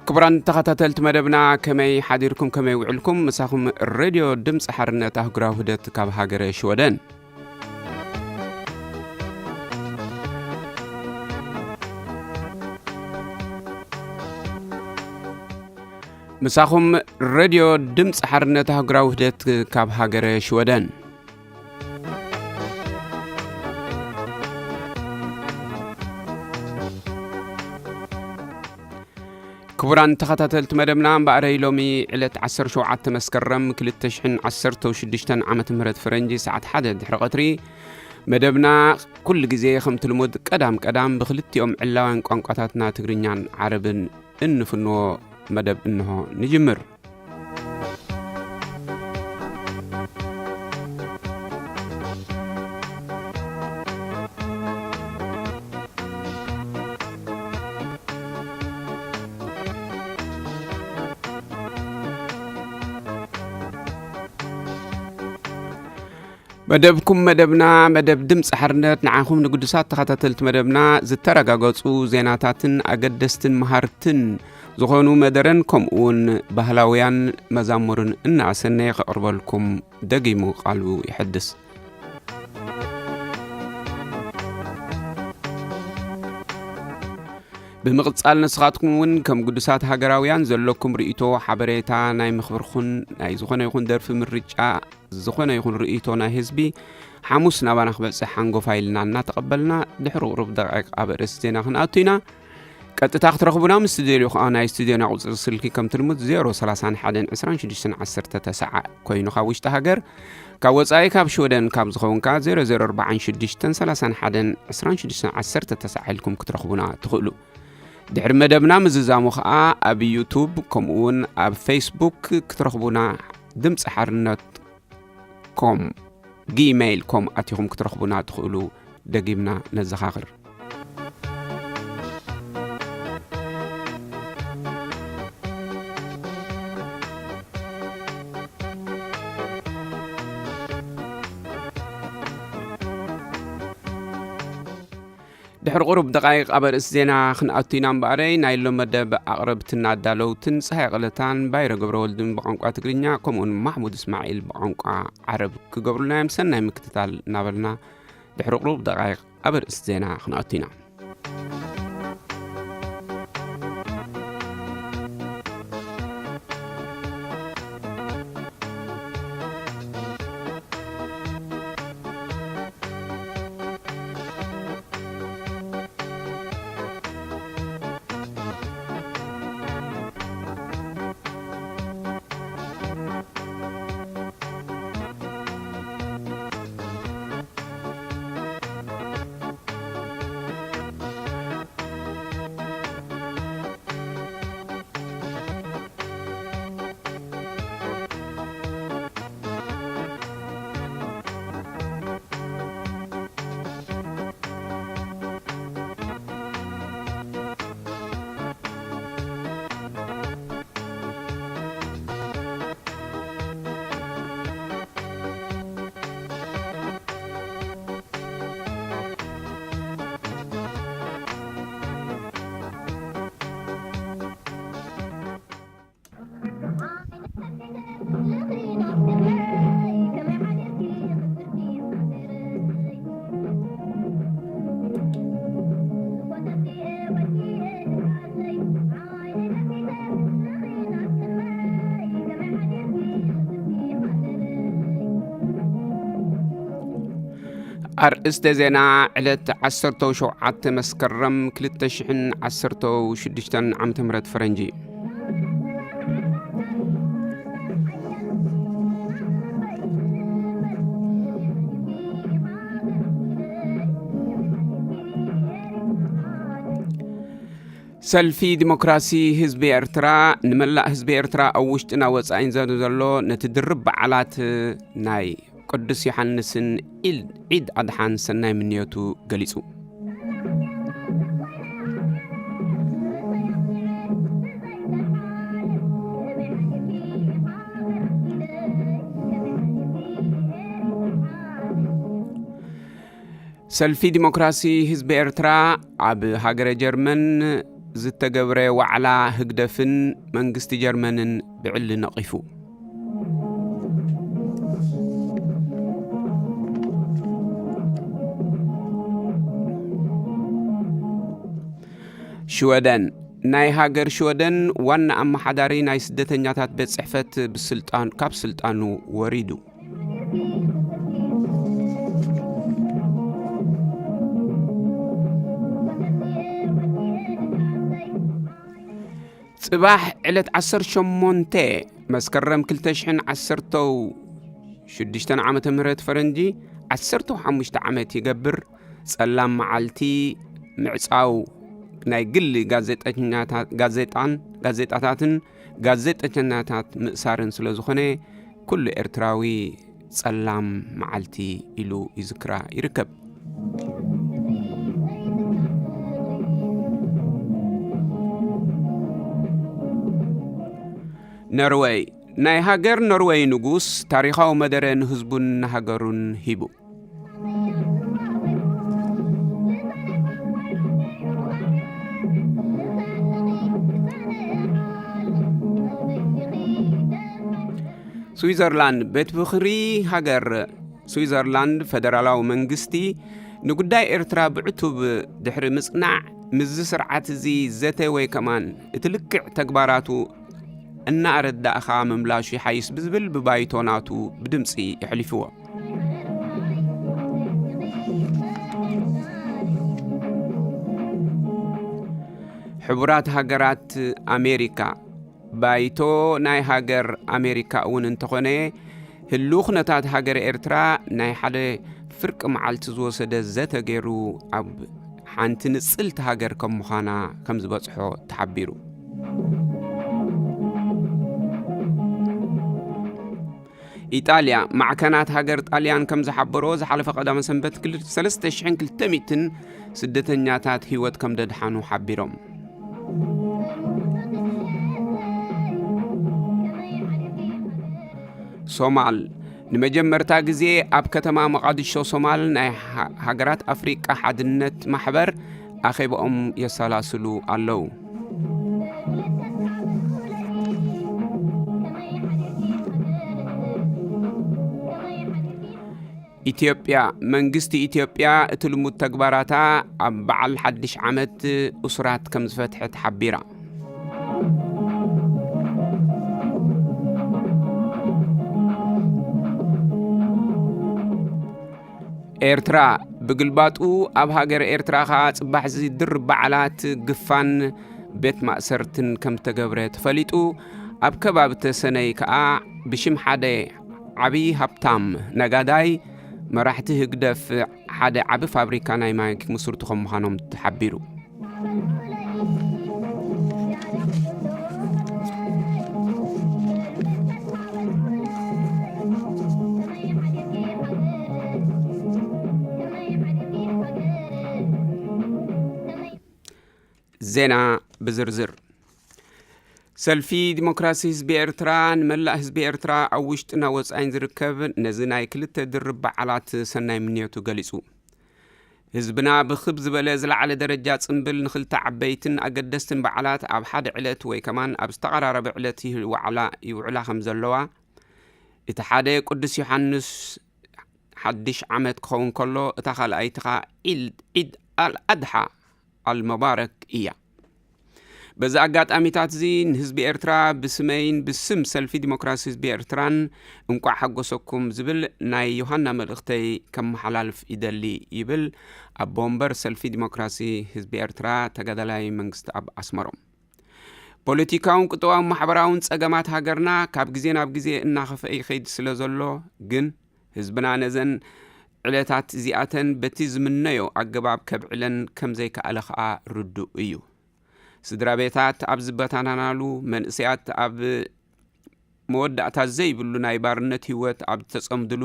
ክቡራን ተኸታተልቲ መደብና፣ ከመይ ሓዲርኩም፣ ከመይ ውዕልኩም? ምሳኹም ሬድዮ ድምፂ ሓርነት ኣህጉራዊ ውህደት ካብ ሃገረ ሽወደን። ምሳኹም ሬድዮ ድምፂ ሓርነት ኣህጉራዊ ውህደት ካብ ሃገረ ሽወደን። ክቡራን ተኸታተልቲ መደብና፣ እምበኣረይ ሎሚ ዕለት ዓሰርተ ሸውዓተ መስከረም ክልተ ሽሕን ዓሰርተ ሽዱሽተን ዓመተ ምህረት ፈረንጂ፣ ሰዓት ሓደ ድሕሪ ቀትሪ፣ መደብና ኩሉ ግዜ ከምቲ ልሙድ ቀዳም ቀዳም ብክልቲኦም ዕላውያን ቋንቋታትና ትግርኛን ዓረብን እንፍንዎ መደብ እንሆ ንጅምር። መደብኩም መደብና፣ መደብ ድምፂ ሓርነት፣ ንዓኹም ንግዱሳት ተኸታተልቲ መደብና ዝተረጋገፁ ዜናታትን ኣገደስትን መሃርትን ዝኾኑ መደረን ከምኡ እውን ባህላውያን መዛሙርን እናኣሰነየ ከቕርበልኩም ደጊሙ ቃሉ ይሕድስ። ብምቕጻል ንስኻትኩም እውን ከም ግዱሳት ሃገራውያን ዘለኩም ርእይቶ፣ ሓበሬታ፣ ናይ ምኽብርኹን ናይ ዝኾነ ይኹን ደርፊ ምርጫ፣ ዝኾነ ይኹን ርእይቶ ናይ ህዝቢ ሓሙስ ናባና ክበጽሕ ሓንጎፋይ ኢልና እናተቐበልና፣ ድሕሪ ቁሩብ ደቂቕ ኣብ ርእሲ ዜና ክንኣቱ ኢና። ቀጥታ ክትረኽቡና ምስ ትደልዩ ከኣ ናይ ስቱድዮና ቁጽሪ ስልኪ ከምቲ ልሙድ ዜሮ ሰላሳን ሓደን ዕስራን ሽዱሽተን ዓሰርተ ተስዓ ኮይኑ፣ ካብ ውሽጢ ሃገር፣ ካብ ወጻኢ ካብ ሽወደን ካብ ዝኸውን ከኣ ዜሮ ዜሮ ኣርባዓን ሽዱሽተን ሰላሳን ሓደን ዕስራን ሽዱሽተን ዓሰርተ ተስዓ ኢልኩም ክትረኽቡና ትኽእሉ። ድሕሪ መደብና ምዝዛሙ ከኣ ኣብ ዩቱብ ከምኡ እውን ኣብ ፌስቡክ ክትረኽቡና፣ ድምፂ ሓርነት ኮም፣ ጂሜይል ኮም ኣቲኹም ክትረኽቡና ትኽእሉ። ደጊምና ነዘኻኽር። ድሕሪ ቁሩብ ደቃይቕ ኣብ ኣርእስቲ ዜና ክንኣቱ ኢና እምበኣረይ፣ ናይ ሎም መደብ ኣቕረብትን ኣዳለውትን ፀሃይ ቐለታን ባይረ ገብረወልድን ብቋንቋ ትግርኛ፣ ከምኡውን ማሕሙድ እስማዒል ብቋንቋ ዓረብ ክገብሩልና እዮም። ሰናይ ምክትታል እናበልና ድሕሪ ቁሩብ ደቃይቕ ኣብ ኣርእስቲ ዜና ክንኣቱ ኢና። ኣርእስተ ዜና፣ ዕለት ዓሰርተ ሸውዓተ መስከረም ክልተ ሽሕን ዓሰርተ ሽዱሽተን ዓመተ ምህረት ፈረንጂ። ሰልፊ ዲሞክራሲ ህዝቢ ኤርትራ ንመላእ ህዝቢ ኤርትራ ኣብ ውሽጥን ኣብ ወጻኢን ዘሎ ነቲ ድርብ በዓላት ናይ ቅዱስ ዮሓንስን ኢል-፣ ዒድ ኣድሓን ሰናይ ምንዮቱ ገሊጹ። ሰልፊ ዲሞክራሲ ህዝቢ ኤርትራ ኣብ ሃገረ ጀርመን ዝተገብረ ዋዕላ ህግደፍን መንግስቲ ጀርመንን ብዕሊ ነቒፉ። ሽወደን። ናይ ሃገር ሽወደን ዋና ኣመሓዳሪ ናይ ስደተኛታት ቤት ጽሕፈት ብስልጣን፣ ካብ ስልጣኑ ወሪዱ። ጽባሕ ዕለት ዓሰርተ ሸሞንተ መስከረም ክልተ ሽሕን ዓሰርተው ሽዱሽተን ዓመተ ምህረት ፈረንጂ፣ ዓሰርተው ሓሙሽተ ዓመት ይገብር። ጸላም መዓልቲ ምዕጻው ናይ ግሊ ጋዜጠኛታት፣ ጋዜጣን፣ ጋዜጣታትን ጋዜጠኛታት ምእሳርን ስለ ዝኾነ፣ ኩሉ ኤርትራዊ ጸላም መዓልቲ ኢሉ ይዝክራ ይርከብ። ኖርወይ። ናይ ሃገር ኖርወይ ንጉስ ታሪኻዊ መደረ ንህዝቡን ንሃገሩን ሂቡ። ስዊዘርላንድ። ቤት ምኽሪ ሃገር ስዊዘርላንድ፣ ፈደራላዊ መንግስቲ፣ ንጉዳይ ኤርትራ ብዕቱብ ድሕሪ ምጽናዕ፣ ምስዚ ስርዓት እዚ ዘተ ወይ ከማን እቲ ልክዕ ተግባራቱ እናኣረዳእኻ ምምላሹ ይሓይሽ ብዝብል ብባይቶ ናቱ ብድምጺ የሕሊፍዎ። ሕቡራት ሃገራት ኣሜሪካ። ባይቶ ናይ ሃገር ኣሜሪካ እውን እንተኾነ፣ ህልው ኩነታት ሃገር ኤርትራ ናይ ሓደ ፍርቂ መዓልቲ ዝወሰደ ዘተ ገይሩ፣ ኣብ ሓንቲ ንጽልቲ ሃገር ከም ምዃና ከም ዝበጽሖ ተሓቢሩ። ኢጣልያ። ማዕከናት ሃገር ጣልያን ከም ዝሓበሮ፣ ዝሓለፈ ቀዳመ ሰንበት ክል-፣ ሰለስተ ሽሕን ክልተ ሚእትን ስደተኛታት ህይወት ከም ደድሓኑ ሓቢሮም። ሶማል። ንመጀመርታ ግዜ ኣብ ከተማ መቓድሾ ሶማል ናይ ሃ-፣ ሃገራት ኣፍሪቃ ሓድነት ማሕበር ኣኼባኦም የሰላስሉ ኣለዉ። ኢትዮጵያ። መንግስቲ ኢትዮጵያ እቲ ልሙድ ተግባራታ ኣብ በዓል ሓድሽ ዓመት እሱራት ከም ዝፈትሐ ተሓቢራ። ኤርትራ። ብግልባጡ ኣብ ሃገር ኤርትራ ኸኣ ጽባሕ ዝድርብ በዓላት ግፋን ቤት ማእሰርትን ከም ተገብረ ተፈሊጡ። ኣብ ከባቢ ተሰነይ ከኣ ብሽም ሓደ ዓብዪ ሃብታም ነጋዳይ፣ መራሕቲ ህግደፍ ሓደ ዓቢ ፋብሪካ ናይ ማይ ክምስርቱ ከም ምዃኖም ተሓቢሩ። ዜና ብዝርዝር። ሰልፊ ዲሞክራሲ ህዝቢ ኤርትራ ንመላእ ህዝቢ ኤርትራ ኣብ ውሽጥና ወጻኢን ዝርከብ ነዚ ናይ ክልተ ድርብ በዓላት ሰናይ ምንዮቱ ገሊጹ። ህዝብና ብኽብ ዝበለ ዝለዓለ ደረጃ ጽምብል ንኽልተ ዓበይትን ኣገደስትን በዓላት ኣብ ሓደ ዕለት ወይ ከማን ኣብ ዝተቐራረበ ዕለት ይህል-፣ ዋዕላ ይውዕላ ከም ዘለዋ፣ እቲ ሓደ ቅዱስ ዮሓንስ ሓድሽ ዓመት ክኸውን ከሎ፣ እታ ካልኣይቲ ኸኣ ዒል-፣ ዒድ ኣል ኣድሓ ኣል መባረክ እያ። በዚ ኣጋጣሚታት እዚ ንህዝቢ ኤርትራ ብስመይን ብስም ሰልፊ ዲሞክራሲ ህዝቢ ኤርትራን እንቋዕ ሓጎሰኩም ዝብል ናይ ዮሃና መልእኽተይ ከመሓላልፍ ይደሊ፣ ይብል ኣቦ ወንበር ሰልፊ ዲሞክራሲ ህዝቢ ኤርትራ ተጋዳላይ መንግስትኣብ ኣስመሮም። ፖለቲካውን ቁጠባውን ማሕበራውን ጸገማት ሃገርና ካብ ግዜ ናብ ግዜ እናኸፍአ ይኸይድ ስለ ዘሎ፣ ግን ህዝብና ነዘን ዕለታት እዚኣተን በቲ ዝምነዮ ኣገባብ ከብዕለን ከም ዘይከኣለ ኸኣ ርዱእ እዩ። ስድራ ቤታት ኣብ ዝበታናናሉ፣ መንእሰያት ኣብ መወዳእታ ዘይብሉ ናይ ባርነት ህይወት ኣብ ዝተጸምድሉ፣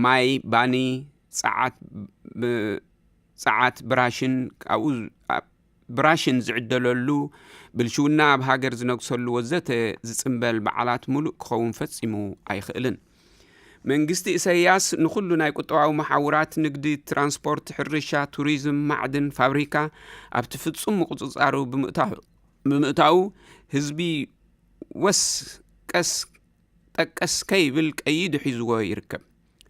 ማይ፣ ባኒ፣ ጸዓት፣ ብ-፣ ጸዓት፣ ብራሽን፣ ኣብኡ ዝ-፣ ኣብ ብራሽን ዝዕደለሉ፣ ብልሽውና ኣብ ሃገር ዝነግሰሉ ወዘተ ዝጽምበል በዓላት ምሉእ ክኸውን ፈጺሙ ኣይኽእልን። መንግስቲ ኢሳያስ ንኹሉ ናይ ቁጠባዊ መሓውራት፣ ንግዲ፣ ትራንስፖርት፣ ሕርሻ፣ ቱሪዝም፣ ማዕድን፣ ፋብሪካ ኣብቲ ፍጹም ምቁጽጻሩ ብምእታው፣ ብምእታው፣ ህዝቢ ወስ ቀስ ጠቀስ ከይብል ቀይዱ ሒዝዎ ይርከብ።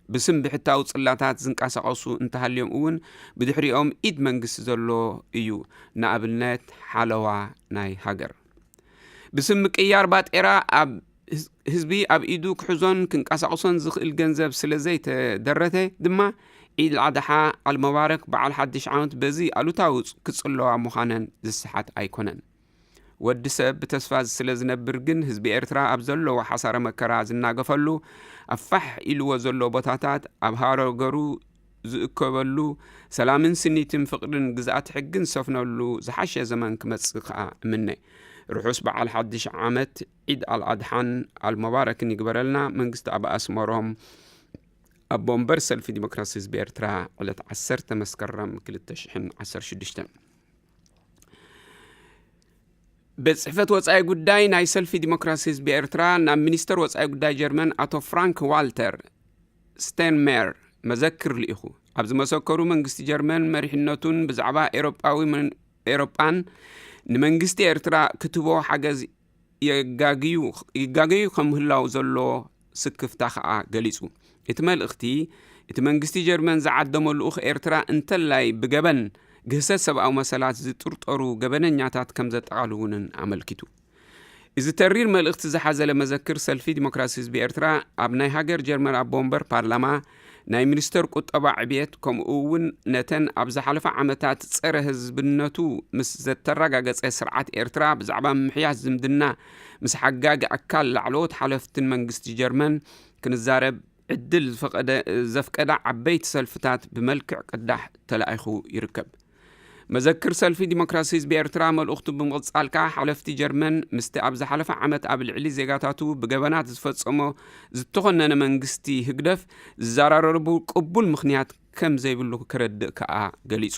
ብስም ብሕታዊ ጽላታት ዝንቀሳቐሱ እንተሃልዮም እውን፣ ብድሕሪኦም ኢድ መንግስቲ ዘሎ እዩ። ንኣብነት ሓለዋ ናይ ሃገር። ብስም ምቅያር ባጤራ ኣብ ህዝ-፣ ህዝቢ ኣብ ኢዱ ክሕዞን ክንቀሳቕሶን ዝኽእል ገንዘብ ስለ ዘይተደረተ ድማ፣ ዒድ ኣልኣድሓ ኣልመባረክ በዓል ሓድሽ ዓመት በዚ ኣሉታዊ ጽ-፣ ክጽለዋ ምዃነን ዝሰሓት ኣይኮነን። ወዲ ሰብ ብተስፋ ስለ ዝነብር ግን፣ ህዝቢ ኤርትራ ኣብ ዘለዎ ሓሳረ መከራ ዝናገፈሉ፣ ኣብ ፋሕ ኢልዎ ዘሎ ቦታታት፣ ኣብ ሃረገሩ ዝእከበሉ፣ ሰላምን ስኒትን ፍቕርን ግዝኣት ሕግን ዝሰፍነሉ ዝሓሸ ዘመን ክመጽእ ከኣ እምነ። ርሑስ በዓል ሓድሽ ዓመት ዒድ ኣልኣድሓን ኣልመባረክን ይግበረልና። መንግስቲ ኣብ ኣስመሮም፣ ኣቦ ወንበር ሰልፊ ዲሞክራሲ ህዝቢ ኤርትራ፣ ዕለት ዓሰርተ መስከረም ክልተ ሽሕን ዓሰርተ ሽዱሽተን። ቤት ጽሕፈት ወጻኢ ጉዳይ ናይ ሰልፊ ዲሞክራሲ ህዝቢ ኤርትራ ናብ ሚኒስተር ወጻኢ ጉዳይ ጀርመን ኣቶ ፍራንክ ዋልተር ስቴንሜየር መዘክር ልኢኹ። ኣብ ዝመሰከሩ፣ መንግስቲ ጀርመን መሪሕነቱን ብዛዕባ ኤሮጳዊ መን-፣ ኤሮጳን ንመንግስቲ ኤርትራ ክትህቦ ሓገዝ የጋግዩ፣ ይጋገዩ ከም ምህላው ዘሎ ስክፍታ ከኣ ገሊጹ። እቲ መልእኽቲ፣ እቲ መንግስቲ ጀርመን ዝዓደሞ ልኡኽ ኤርትራ እንተላይ ብገበን ግህሰት ሰብኣዊ መሰላት ዝጥርጠሩ ገበነኛታት ከም ዘጠቓልል እውን ኣመልኪቱ። እዚ ተሪር መልእኽቲ ዝሓዘለ መዘክር ሰልፊ ዲሞክራሲ ህዝቢ ኤርትራ ኣብ ናይ ሃገር ጀርመን ኣቦ ወንበር ፓርላማ፣ ናይ ሚኒስተር ቁጠባ ዕብየት፣ ከምኡ እውን ነተን ኣብ ዝሓለፈ ዓመታት ጸረ ህዝብነቱ ምስ ዘተረጋገጸ ስርዓት ኤርትራ ብዛዕባ ምምሕያሽ ዝምድና ምስ ሓጋጊ ኣካል ላዕለዎት ሓለፍትን መንግስቲ ጀርመን ክንዛረብ ዕድል ዝፈቐደ-፣ ዘፍቀዳ ዓበይቲ ሰልፍታት ብመልክዕ ቅዳሕ ተላኢኹ ይርከብ። መዘክር ሰልፊ ዲሞክራሲ ህዝቢ ኤርትራ መልእኽቱ ብምቕጻል ከኣ፣ ሓለፍቲ ጀርመን ምስቲ ኣብ ዝሓለፈ ዓመት ኣብ ልዕሊ ዜጋታቱ ብገበናት ዝፈጸሞ ዝተኾነነ መንግስቲ ህግደፍ ዝዘራረቡ ቅቡል ምኽንያት ከም ዘይብሉ ከረድእ ከኣ ገሊጹ።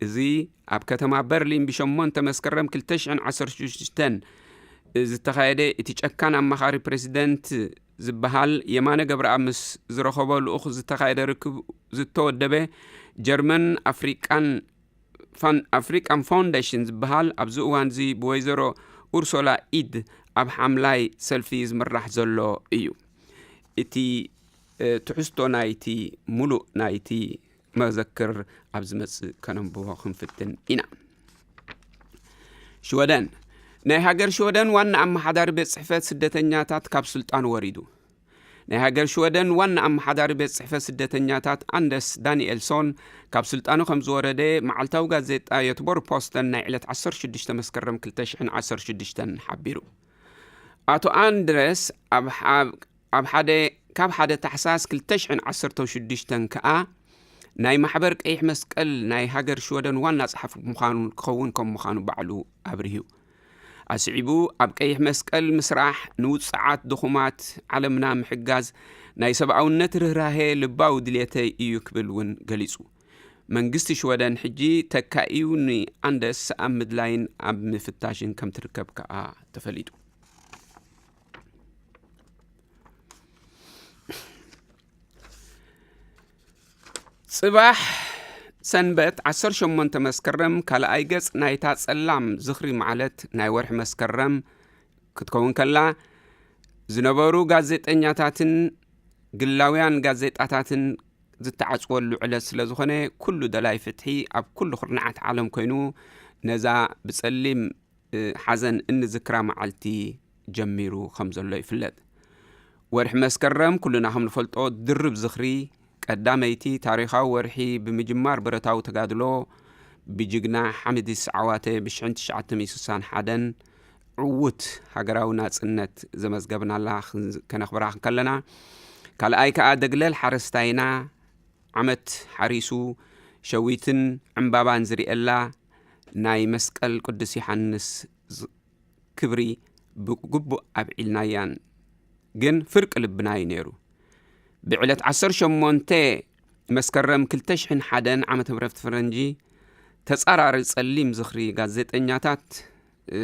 እዚ ኣብ ከተማ በርሊን ብሸሞንተ መስከረም ክልተ ሽሕን ዓሰርተ ሽዱሽተን ዝተኻየደ፣ እቲ ጨካን ኣማኻሪ ፕሬዚደንት ዝበሃል የማነ ገብረኣብ ምስ ዝረኸቦ ልኡኽ ዝተኻየደ ርክብ ዝተወደበ፣ ጀርመን ኣፍሪቃን ፋን-፣ ኣፍሪቃን ፋውንዴሽን ዝበሃል፣ ኣብዚ እዋን እዚ ብወይዘሮ ኡርሶላ ኢድ ኣብ ሓምላይ ሰልፊ ዝምራሕ ዘሎ እዩ። እቲ፣ እ፣ ትሕዝቶ ናይቲ ሙሉእ ናይቲ መዘክር ኣብ ዝመጽእ ከነንብቦ ክንፍትን ኢና። ሽወደን። ናይ ሃገር ሽወደን ዋና ኣመሓዳሪ ቤት ጽሕፈት ስደተኛታት ካብ ስልጣኑ ወሪዱ። ናይ ሃገር ሽወደን ዋና ኣመሓዳሪ ቤት ጽሕፈት ስደተኛታት ኣንደስ ዳንኤልሶን ካብ ስልጣኑ ከም ዝወረደ መዓልታዊ ጋዜጣ ዮትቦር ፖስተን ናይ ዕለት ዓሰርተ ሽዱሽተ መስከረም ክልተ ሽሕን ዓሰርተ ሽዱሽተን ሓቢሩ። ኣቶ ኣንድረስ ኣብ ሓ-፣ ኣብ ሓደ፣ ካብ ሓደ ታሕሳስ ክልተ ሽሕን ዓሰርተ ሽዱሽተን ከኣ ናይ ማሕበር ቀይሕ መስቀል ናይ ሃገር ሽወደን ዋና ጸሓፊ ምዃኑ ክኸውን ከም ምዃኑ ባዕሉ ኣብሪሁ። ኣስዒቡ፣ ኣብ ቀይሕ መስቀል ምስራሕ፣ ንውጽዓት ድኹማት ዓለምና ምሕጋዝ ናይ ሰብኣውነት ርህራሄ ልባዊ ድልየተይ እዩ ክብል እውን ገሊጹ። መንግስቲ ሽወደን ሕጂ ተካኢኡ ንኣንደስ ኣብ ምድላይን ኣብ ምፍታሽን ከም ትርከብ ከኣ ተፈሊጡ። ጽባሕ ሰንበት ዓሰርተ ሸሞንተ መስከረም ካልኣይ ገጽ ናይታ ጸላም ዝኽሪ መዓለት ናይ ወርሒ መስከረም ክትከውን ከላ፣ ዝነበሩ ጋዜጠኛታትን ግላውያን ጋዜጣታትን ዝተዓጽወሉ ዕለት ስለ ዝኾነ፣ ኩሉ ደላይ ፍትሒ ኣብ ኩሉ ኩርናዓት ዓለም ኮይኑ ነዛ ብጸሊም እ፣ ሓዘን እንዝክራ መዓልቲ ጀሚሩ ከም ዘሎ ይፍለጥ። ወርሒ መስከረም፣ ኩልና ከም ንፈልጦ፣ ድርብ ዝኽሪ ቀዳመይቲ ታሪኻዊ ወርሒ ብምጅማር ብረታዊ ተጋድሎ ብጅግና ሓምዲስ ዓዋተ ብሽሕን ትሽዓተ ሚእቲ ስሳን ሓደን ዕዉት ሃገራዊ ናጽነት ዘመዝገብናላ ክንዝ-፣ ከነኽብራ እንከለና፣ ካልኣይ ከኣ ደግለል ሓረስታይና ዓመት ሓሪሱ ሸዊትን ዕምባባን ዝርእየላ ናይ መስቀል ቅዱስ ዮሃንስ ዝ-፣ ክብሪ ብግቡእ ኣብዒልናያን፣ ግን ፍርቂ ልብና እዩ ነይሩ። ብዕለት ዓሰርተ ሸሞንተ መስከረም ክልተ ሽሕን ሓደን ዓመተ ምህረት ፈረንጂ፣ ተጻራሪ ጸሊም ዝኽሪ ጋዜጠኛታት፣ እ፣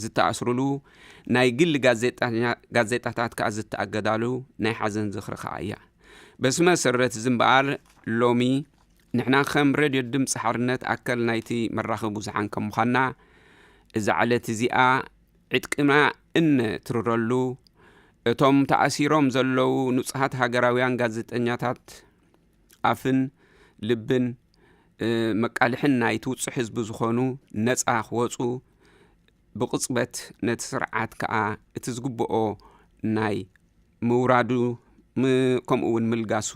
ዝተኣስሩሉ፣ ናይ ግል ጋዜጣኛ-፣ ጋዜጣታት ከኣ ዝተኣገዳሉ ናይ ሓዘን ዝኽሪ ከኣ እያ። በዚ መሰረት እዚ እምበኣር ሎሚ ንሕና ከም ሬድዮ ድምፂ ሓርነት ኣካል ናይቲ መራኸቢ ብዙሓን ከም ምዃንና፣ እዛ ዕለት እዚኣ ዕጥቅና እነትርረሉ፣ እቶም ተኣሲሮም ዘለዉ ንጹሃት ሃገራውያን ጋዜጠኛታት ኣፍን ልብን፣ እ፣ መቃልሕን ናይቲ ውጹዕ ህዝቢ ዝኾኑ ነጻ ክወጹ ብቕጽበት ነቲ ስርዓት ከኣ እቲ ዝግብኦ ናይ ምውራዱ ም-፣ ከምኡ እውን ምልጋሱ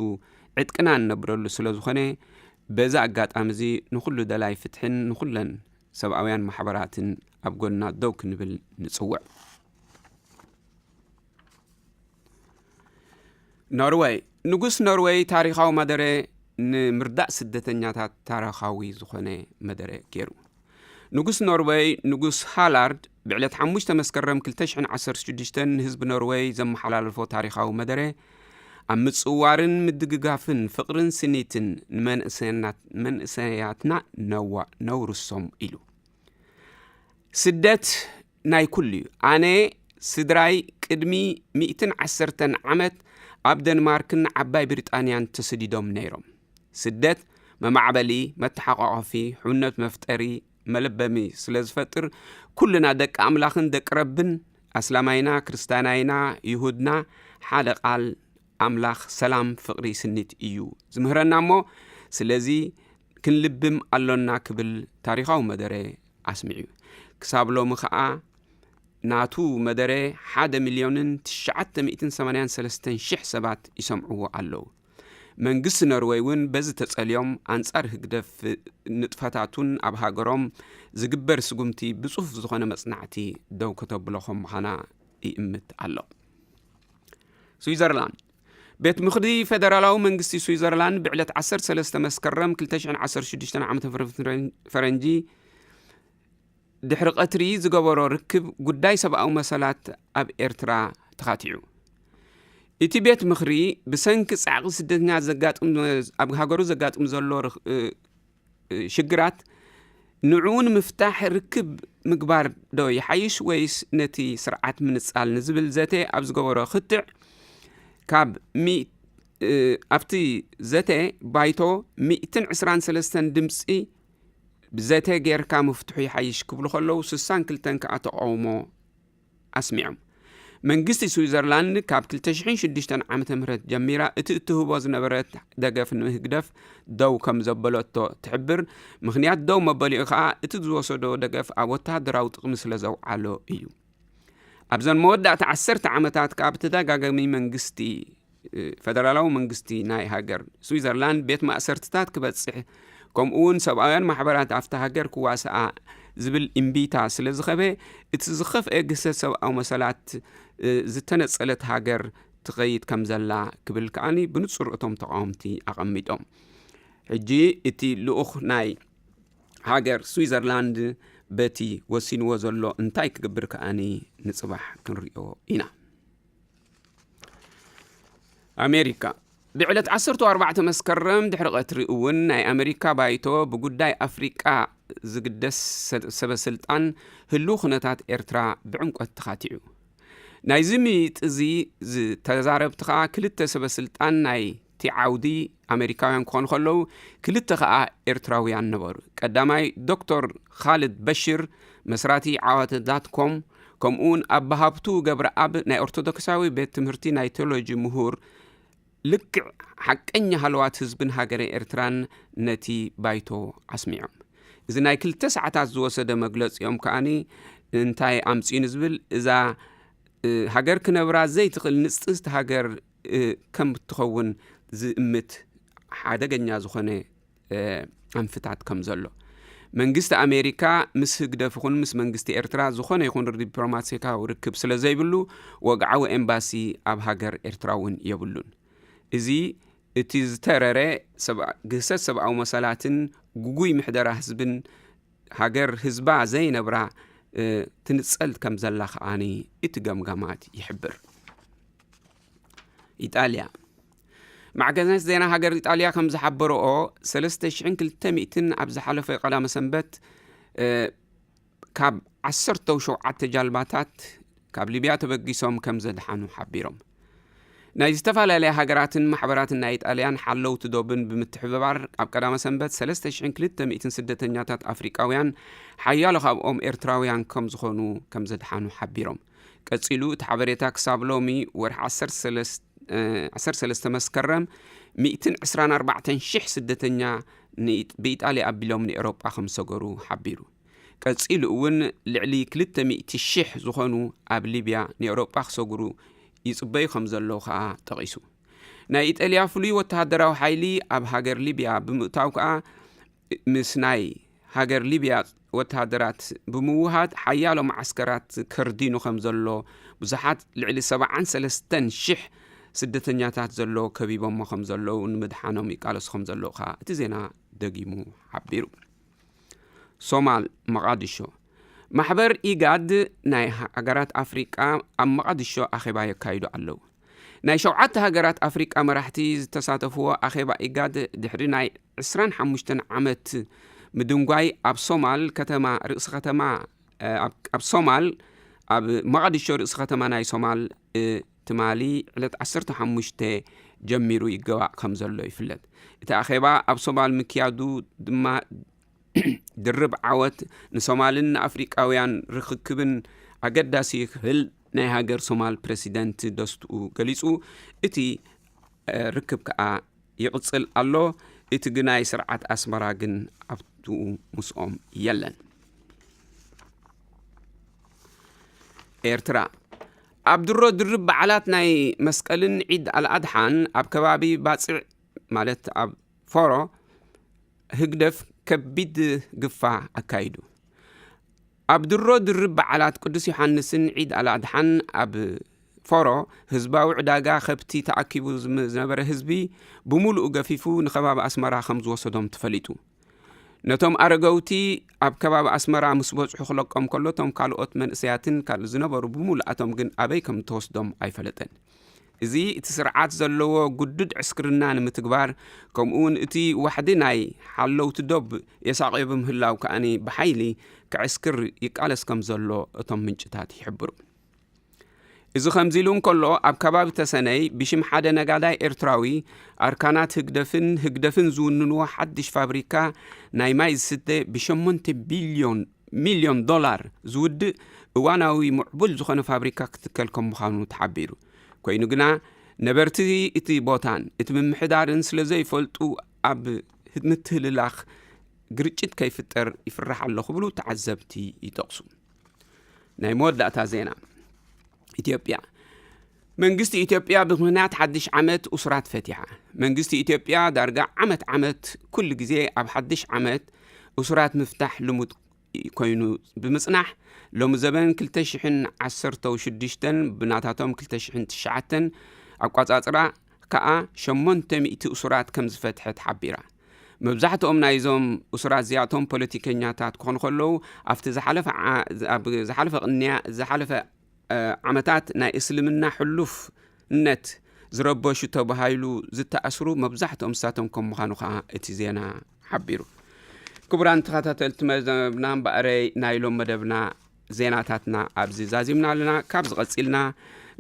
ዕጥቅና እነብረሉ ስለ ዝኾነ፣ በዚ ኣጋጣሚ እዚ ንኹሉ ደላይ ፍትሕን ንኹለን ሰብኣውያን ማሕበራትን ኣብ ጎንና ደው ክንብል ንጽውዕ። ኖርወይ። ንጉስ ኖርወይ ታሪኻዊ መደረ ንምርዳእ ስደተኛታት ታሪኻዊ ዝኾነ መደረ ገይሩ። ንጉስ ኖርወይ፣ ንጉስ ሃላርድ፣ ብዕለት ሓሙሽተ መስከረም ክልተ ሽሕን ዓሰርተ ሽዱሽተን ንህዝቢ ኖርወይ ዘመሓላለፎ ታሪኻዊ መደረ፣ ኣብ ምጽዋርን ምድግጋፍን ፍቕርን ስኒትን ንመንእሰያት-፣ መንእሰያትና ነዋ-፣ ነውርሶም ኢሉ። ስደት ናይ ኩሉ እዩ። ኣነ፣ ስድራይ ቅድሚ ሚእትን ዓሰርተን ዓመት ኣብ ደንማርክን ዓባይ ብሪጣንያን ተሰዲዶም ነይሮም። ስደት መማዕበሊ፣ መተሓቋቋፊ፣ ሕውነት መፍጠሪ፣ መለበሚ ስለ ዝፈጥር፣ ኩልና ደቂ ኣምላኽን ደቂ ረብን፣ ኣስላማይና፣ ክርስትያናይና፣ ይሁድና፣ ሓደ ቃል ኣምላኽ ሰላም፣ ፍቕሪ፣ ስኒት እዩ ዝምህረና እሞ፣ ስለዚ ክንልብም ኣሎና ክብል ታሪኻዊ መደረ ኣስሚዑ። ክሳብ ሎሚ ኸኣ ናቱ መደረ ሓደ ሚልዮንን ትሽዓተ ሚእትን ሰማንያን ሰለስተን ሽሕ ሰባት ይሰምዕዎ ኣለዉ። መንግስቲ ኖርወይ እውን በዚ ተጸልዮም ኣንጻር ህግደፍ ንጥፈታቱን ኣብ ሃገሮም ዝግበር ስጉምቲ ብጽፉፍ ዝኾነ መጽናዕቲ ደው ከተብሎ ከም ምዃና ይእምት ኣሎ። ስዊዘርላንድ። ቤት ምኽሪ ፌደራላዊ መንግስቲ ስዊዘርላንድ ብዕለት ዓሰርተ ሰለስተ መስከረም ክልተ ሽሕን ዓሰርተ ሽዱሽተን ዓመተ ምህረት ፈረንጂ ድሕሪ ቀትሪ ዝገበሮ ርክብ ጉዳይ ሰብኣዊ መሰላት ኣብ ኤርትራ ተኻቲዑ። እቲ ቤት ምኽሪ ብሰንኪ ጻዕቂ ስደተኛ ዘጋጥም፣ ኣብ ሃገሩ ዘጋጥም ዘሎ ርኽ-፣ እ፣ እ፣ ሽግራት ንዕኡ ንምፍታሕ ርክብ ምግባር ዶ ይሓይሽ ወይስ ነቲ ስርዓት ምንጻል ንዝብል ዘተ ኣብ ዝገበሮ ክትዕ፣ ካብ ሚ-፣ እ፣ ኣብቲ ዘተ ባይቶ ሚእትን ዕስራን ሰለስተን ድምጺ ብዘተ ጌርካ ምፍትሑ ይሓይሽ ክብሉ ከለዉ፣ ስሳን ክልተን ከኣ ተቃውሞ ኣስሚዖም። መንግስቲ ስዊዘርላንድ ካብ ክልተ ሽሕን ሽዱሽተን ዓመተ ምህረት ጀሚራ እቲ እትህቦ ዝነበረት ደገፍ ንህግደፍ ደው ከም ዘበለቶ ትሕብር። ምኽንያት ደው መበሊኡ ከኣ እቲ ዝወሰዶ ደገፍ ኣብ ወተሃደራዊ ጥቕሚ ስለ ዘውዓሎ እዩ። ኣብዘን መወዳእታ ዓሰርተ ዓመታት ከኣ ብተደጋጋሚ መንግስቲ፣ እ፣ ፈደራላዊ መንግስቲ ናይ ሃገር ስዊዘርላንድ ቤት ማእሰርትታት ክበጽሕ፣ ከምኡ እውን ሰብኣውያን ማሕበራት ኣብታ ሃገር ክዋስኣ ዝብል እምቢታ ስለ ዝኸበ፣ እቲ ዝኸፍአ ግህሰት ሰብኣዊ መሰላት፣ እ፣ ዝተነጸለት ሃገር ትኸይድ ከም ዘላ ክብል ከኣኒ ብንጹር እቶም ተቃወምቲ ኣቐሚጦም። ሕጂ እቲ ልኡኽ ናይ ሃገር ስዊዘርላንድ በቲ ወሲንዎ ዘሎ እንታይ ክገብር ከኣኒ ንጽባሕ ክንሪኦ ኢና። ኣሜሪካ። ብዕለት ዓሰርተ ኣርባዕተ መስከረም ድሕሪ ቀትሪ እውን ናይ ኣሜሪካ ባይቶ ብጉዳይ ኣፍሪቃ ዝግደስ ሰ-፣ ሰበ ስልጣን ህልው ኩነታት ኤርትራ ብዕምቆት ተኻቲዑ። ናይዚ ምይይጥ እዚ ዝተዛረብቲ ከኣ ክልተ ሰበ ስልጣን ናይቲ ዓውዲ ኣሜሪካውያን ክኾኑ ከለዉ፣ ክልተ ከኣ ኤርትራውያን ነበሩ። ቀዳማይ ዶክተር ኻልድ በሽር፣ መስራቲ ዓዋተ ዳት ኮም፣ ከምኡውን ኣባ ሃብቱ ገብረኣብ ናይ ኦርቶዶክሳዊ ቤት ትምህርቲ ናይ ቴዎሎጂ ምሁር፣ ልክዕ ሓቀኛ ሃለዋት ህዝብን ሃገረ ኤርትራን ነቲ ባይቶ ኣስሚዖም። እዚ ናይ ክልተ ሰዓታት ዝወሰደ መግለጺኦም ከኣኒ እንታይ ኣምጽኡ ንዝብል፣ እዛ፣ እ፣ ሃገር ክነብራ ዘይትኽእል ንጽጽቲ ሃገር፣ እ፣ ከም እትኸውን ዝእምት ሓደገኛ ዝኾነ፣ እ፣ ኣንፍታት ከም ዘሎ፣ መንግስቲ ኣሜሪካ ምስ ህግደፍ ይኹን ምስ መንግስቲ ኤርትራ ዝኾነ ይኹን ዲፕሎማሲካዊ ርክብ ስለ ዘይብሉ፣ ወግዓዊ ኤምባሲ ኣብ ሃገር ኤርትራ እውን የብሉን። እዚ እቲ ዝተረረ ሰብኣ-፣ ግህሰት ሰብኣዊ መሰላትን ግጉይ ምሕደራ ህዝብን ሃገር ህዝባ ዘይነብራ፣ እ፣ ትንጸል ከም ዘላ ከኣኒ እቲ ገምጋማት ይሕብር። ኢጣልያ። ማዕከናት ዜና ሃገር ኢጣልያ ከም ዝሓበረኦ፣ ሰለስተ ሽሕን ክልተ ሚእትን ኣብ ዝሓለፈ ቀዳመ ሰንበት፣ እ፣ ካብ ዓሰርተ ሸውዓተ ጃልባታት ካብ ሊብያ ተበጊሶም ከም ዘድሓኑ ሓቢሮም። ናይ ዝተፈላለያ ሃገራትን ማሕበራትን ናይ ጣልያን ሓለውቲ ዶብን ብምትሕብባር፣ ኣብ ቀዳመ ሰንበት ሰለስተ ሽሕን ክልተ ሚእትን ስደተኛታት ኣፍሪቃውያን፣ ሓያሎ ካብኦም ኤርትራውያን ከም ዝኾኑ ከም ዘድሓኑ ሓቢሮም። ቀጺሉ እቲ ሓበሬታ ክሳብ ሎሚ ወርሒ ዓሰርተ ሰለስተ፣ እ፣ ዓሰርተ ሰለስተ መስከረም ሚእትን ዕስራን ኣርባዕተን ሽሕ ስደተኛ ንኢ-፣ ብኢጣልያ ኣቢሎም ንኤውሮጳ ከም ዝሰገሩ ሓቢሩ። ቀጺሉ እውን ልዕሊ ክልተ ሚእቲ ሽሕ ዝኾኑ ኣብ ሊብያ ንኤውሮጳ ክሰግሩ ይጽበዩ ከም ዘለዉ ከኣ ጠቒሱ። ናይ ኢጣልያ ፍሉይ ወተሃደራዊ ሓይሊ ኣብ ሃገር ሊብያ ብምእታው ከኣ ምስ ናይ ሃገር ሊብያ ወተሃደራት ብምውሃድ ሓያሎ መዓስከራት ከርዲኑ ከም ዘሎ፣ ብዙሓት ልዕሊ ሰብዓን ሰለስተን ሽሕ ስደተኛታት ዘሎ ከቢቦሞ ከም ዘለዉ ንምድሓኖም ይቃለሱ ከም ዘለዉ ከኣ እቲ ዜና ደጊሙ ሓቢሩ። ሶማል፣ መቓድሾ። ማሕበር ኢጋድ ናይ ሃገራት ኣፍሪቃ ኣብ መቓድሾ ኣኼባ የካይዱ ኣለዉ። ናይ ሸውዓተ ሃገራት ኣፍሪቃ መራሕቲ ዝተሳተፍዎ ኣኼባ ኢጋድ ድሕሪ ናይ ዕስራን ሓሙሽተን ዓመት ምድንጓይ ኣብ ሶማል ከተማ፣ ርእሲ ከተማ፣ እ፣ ኣብ፣ ኣብ ሶማል፣ ኣብ መቓድሾ ርእሲ ከተማ ናይ ሶማል፣ እ፣ ትማሊ ዕለት ዓሰርተ ሓሙሽተ ጀሚሩ ይገባእ ከም ዘሎ ይፍለጥ። እቲ ኣኼባ ኣብ ሶማል ምክያዱ ድማ ድርብ ዓወት ንሶማልን ንኣፍሪቃውያን ርኽክብን ኣገዳሲ ክብል ናይ ሃገር ሶማል ፕረሲደንት ደስትኡ ገሊጹ። እቲ፣ እ፣ ርክብ ከኣ ይቕጽል ኣሎ። እቲ ግናይ ስርዓት ኣስመራ ግን ኣብትኡ ምስኦም የለን። ኤርትራ፣ ኣብ ድሮ ድርብ በዓላት ናይ መስቀልን ዒድ ኣልኣድሓን ኣብ ከባቢ ባጽዕ፣ ማለት ኣብ ፎሮ ህግደፍ ከቢድ ግፋ ኣካይዱ። ኣብ ድሮ ድርብ በዓላት ቅዱስ ዮሃንስን ዒድ ኣልኣድሓን ኣብ ፎሮ ህዝባዊ ዕዳጋ ከብቲ ተኣኪቡ ዝም-፣ ዝነበረ ህዝቢ ብምሉኡ ገፊፉ ንከባቢ ኣስመራ ከም ዝወሰዶም ተፈሊጡ። ነቶም ኣረገውቲ ኣብ ከባቢ ኣስመራ ምስ በጽሑ ክለቆም ከሎ፣ እቶም ካልኦት መንእሰያትን ካልእ ዝነበሩ ብምሉኣቶም ግን ኣበይ ከም እተወስዶም ኣይፈለጠን። እዚ እቲ ስርዓት ዘለዎ ግዱድ ዕስክርና ንምትግባር፣ ከምኡውን እቲ ዋሕዲ ናይ ሓለውቲ ዶብ የሳቕዮ ብምህላው ከኣኒ ብሓይሊ ክዕስክር ይቃለስ ከም ዘሎ እቶም ምንጭታት ይሕብሩ። እዚ ከምዚ ኢሉ እንከሎ፣ ኣብ ከባቢ ተሰነይ ብሽም ሓደ ነጋዳይ ኤርትራዊ፣ ኣርካናት ህግደፍን ህግደፍን ዝውንንዎ ሓድሽ ፋብሪካ ናይ ማይ ዝስተ ብሸሞንተ ቢልዮን፣ ሚልዮን ዶላር ዝውድእ እዋናዊ ምዕቡል ዝኾነ ፋብሪካ ክትከል ከም ምዃኑ ተሓቢሩ። ኮይኑ ግና፣ ነበርቲ እቲ ቦታን እቲ ምምሕዳርን ስለ ዘይፈልጡ፣ ኣብ ምትህልላኽ ግርጭት ከይፍጠር ይፍራሕ ኣሎ ክብሉ ተዓዘብቲ ይጠቕሱ። ናይ መወዳእታ ዜና። ኢትዮጵያ። መንግስቲ ኢትዮጵያ ብምኽንያት ሓድሽ ዓመት እሱራት ፈቲሓ። መንግስቲ ኢትዮጵያ ዳርጋ ዓመት ዓመት ኩሉ ግዜ ኣብ ሓድሽ ዓመት እሱራት ምፍታሕ ልሙድ ኮይኑ ብምጽናሕ፣ ሎሚ ዘበን ክልተ ሽሕን ዓሰርተ ሽዱሽተን ብናታቶም ክልተ ሽሕን ትሽዓተን ኣቋጻጽራ ከኣ ሸሞንተ ሚእቲ እሱራት ከም ዝፈትሐት ሓቢራ። መብዛሕትኦም ናይዞም እሱራት እዚኣቶም ፖለቲከኛታት ክኾኑ ከለዉ፣ ኣብቲ ዝሓለፈ ዓ-፣ ኣብ ዝሓለፈ ቅንያ-፣ ዝሓለፈ፣ እ፣ ዓመታት ናይ እስልምና ሕሉፍነት ዝረበሹ ተባሂሉ ዝተኣስሩ መብዛሕትኦም ንሳቶም ከም ምዃኑ ከኣ እቲ ዜና ሓቢሩ። ክቡራን ተኸታተልቲ መደብና፣ እምበኣረይ ናይ ሎም መደብና ዜናታትና ኣብዚ ዛዚምና ኣለና። ካብዚ ቀጺልና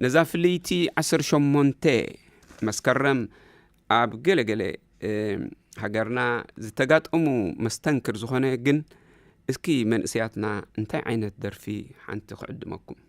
ነዛ ፍልይቲ ዓሰርተ ሸሞንተ መስከረም ኣብ ገለ ገለ፣ እ፣ ሃገርና ዝተጋጠሙ መስተንክር ዝኾነ ግን፣ እስኪ መንእሰያትና እንታይ ዓይነት ደርፊ ሓንቲ ክዕድመኩም።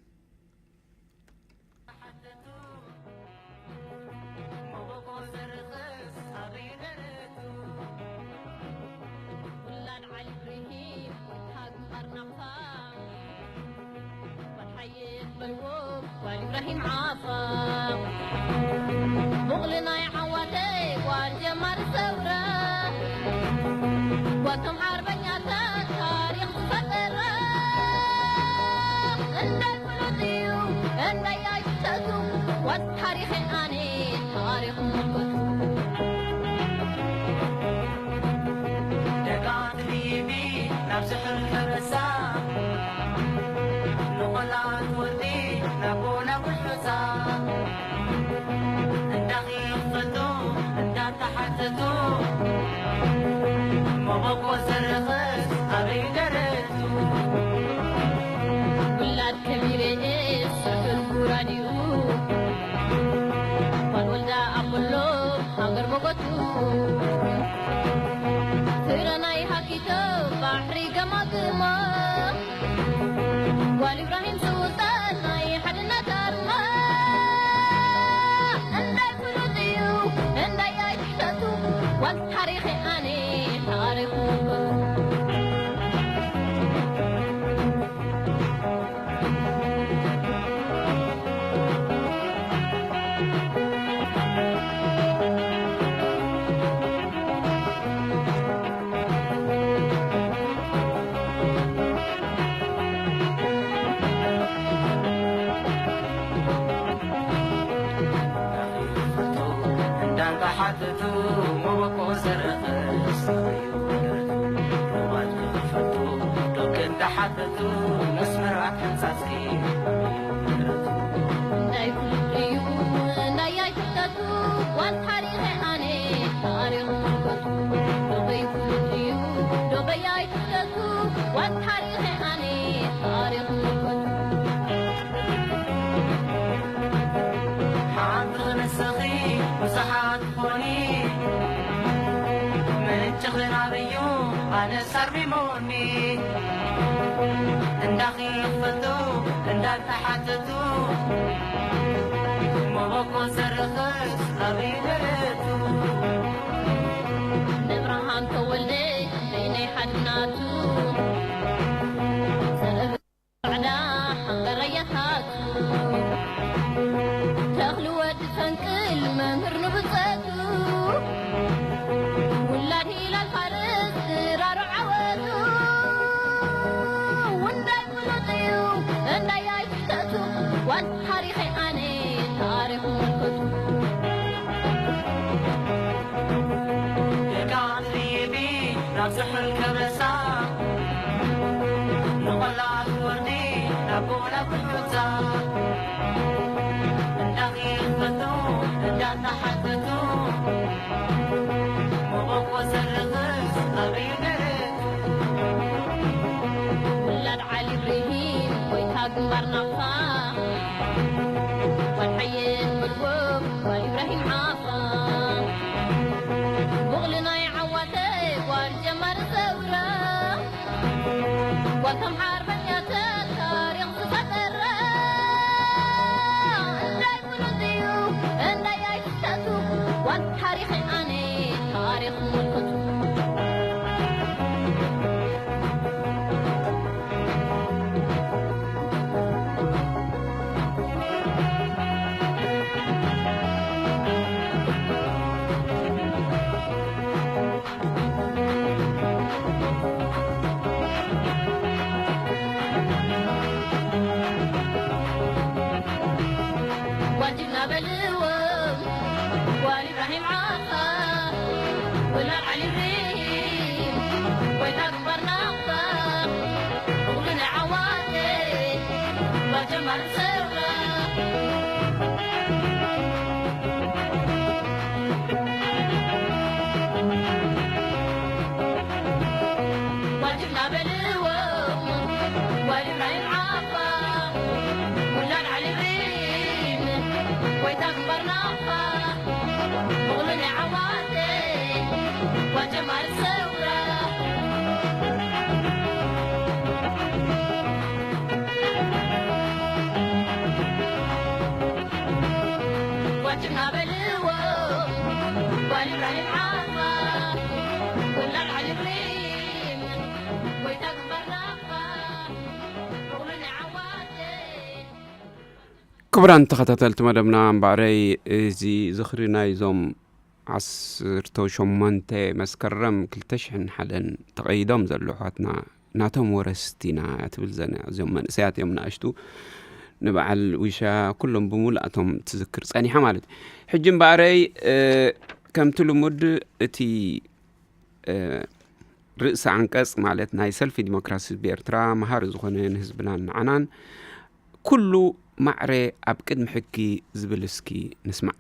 ሓተቱ መበቆ ዘረኸ ሰብዩ ደረቱ ሮማት ክፈቱ ዶክ እንዳሓተቱ መስመራት ሕንጻጽኪ ደረቱ እንዳይ ፍሉጥ እዩ እንዳይ ኣይፍለጡ ዋን ታሪኸ ኣነ ታሪኽ ምልከቱ ዶበይ ፍሉጥ እዩ ዶበይ ኣይፍለጡ ዋን ታሪኸ ኣነ ታሪኽ ምልከቱ ሓንቲ ንስኺ ብዙሓት ትኾኒ ምንጭኺ ናበዩ ኣነ ሰርሚሞኒ እንዳኺ ይኽፈቱ እንዳተሓተቱ መበቆ ዘርኽስ ኣበይ ደረቱ ንብርሃን ተወልደ በይነይ ሓድናቱ ጻዕዳ ሓንቀረያታቱ ተኽሊ ወዲ ፈንቅል መምህር ንብጸቱ ውላድ ሂላል ፋርስ ድራሩ ዓወቱ ውንዳይ ፍሉጥ እዩ እንዳይ ኣይትተቱ ዋን ታሪኸይ ኣነ ታሪኽ ምልክቱ ደቃ ኣትሪቢ ናብ ዝሑል ከበሳ ንቆላ ትወርዲ ናብ ጎላ ብሑታ እንዳኺፈቱ እንዳተሓተቱ መበቆ ዘርኽስ ኣበይ ደረቱ ውላድ ዓሊ ብርሂን ጎይታ ግንባር ናቕፋ ጓል ሓየት መድጎ ጓል ኢብራሂም ዓፋ ቡቕሊ ናይ ዓዋተ ጓል ጀማሪ ሰውራ ጓል ከም ሓርበኛተን ታሪኽ ዝፈጠራ እንዳይ ፍሉጥ እዩ እንዳይ ኣይትሰቱ ጓል ታሪኽ ኣነ ታሪኽ ምልክቱ ጓጅና በልዎ ጓል ኢብራሂም ዓፋ ወላድ ዓሊ ኢብራሂም ጎይታ ግንባር ናቕፋ እግሉ ናይ ዓዋተ ጓል ጀማሪ ሰውራ ጓጅና በልዎ ጓጅና ይንዓፋ ውላድ ዓሊ ብሪም ጎይታ ግንባርና ኣፋ ምቕሉን ዓዋተ ጓጀማር ሰውራ ጓጅና በልዎ ጓል ኢብራሂም ዓፋ ውላድ ዓሊ ብሪም ጎይታ ግንባርና ኣፋ ምቕሉን ዓዋተ ክቡራን ተኸታተልቲ መደብና እምበኣረይ እዚ ዝኽሪ ናይዞም ዓሰርተ ሸሞንተ መስከረም ክልተ ሽሕን ሓደን ተቐይዶም ዘለዉ ኣሕዋትና ናቶም ወረስቲ ኢና ትብል ዘነ እዚኦም መንእሰያት እዮም ንኣሽቱ ንበዓል ዊሻ ኩሎም ብምሉኣቶም ትዝክር ጸኒሓ ማለት እዩ ሕጂ እምበኣረይ ከምቲ ልሙድ እቲ ርእሲ ዓንቀጽ ማለት ናይ ሰልፊ ዲሞክራሲ ህዝቢ ኤርትራ መሃሪ ዝኾነ ንህዝብናን ንዓናን ኩሉ ማዕረ ኣብ ቅድሚ ሕጊ ዝብል እስኪ ንስማዕ።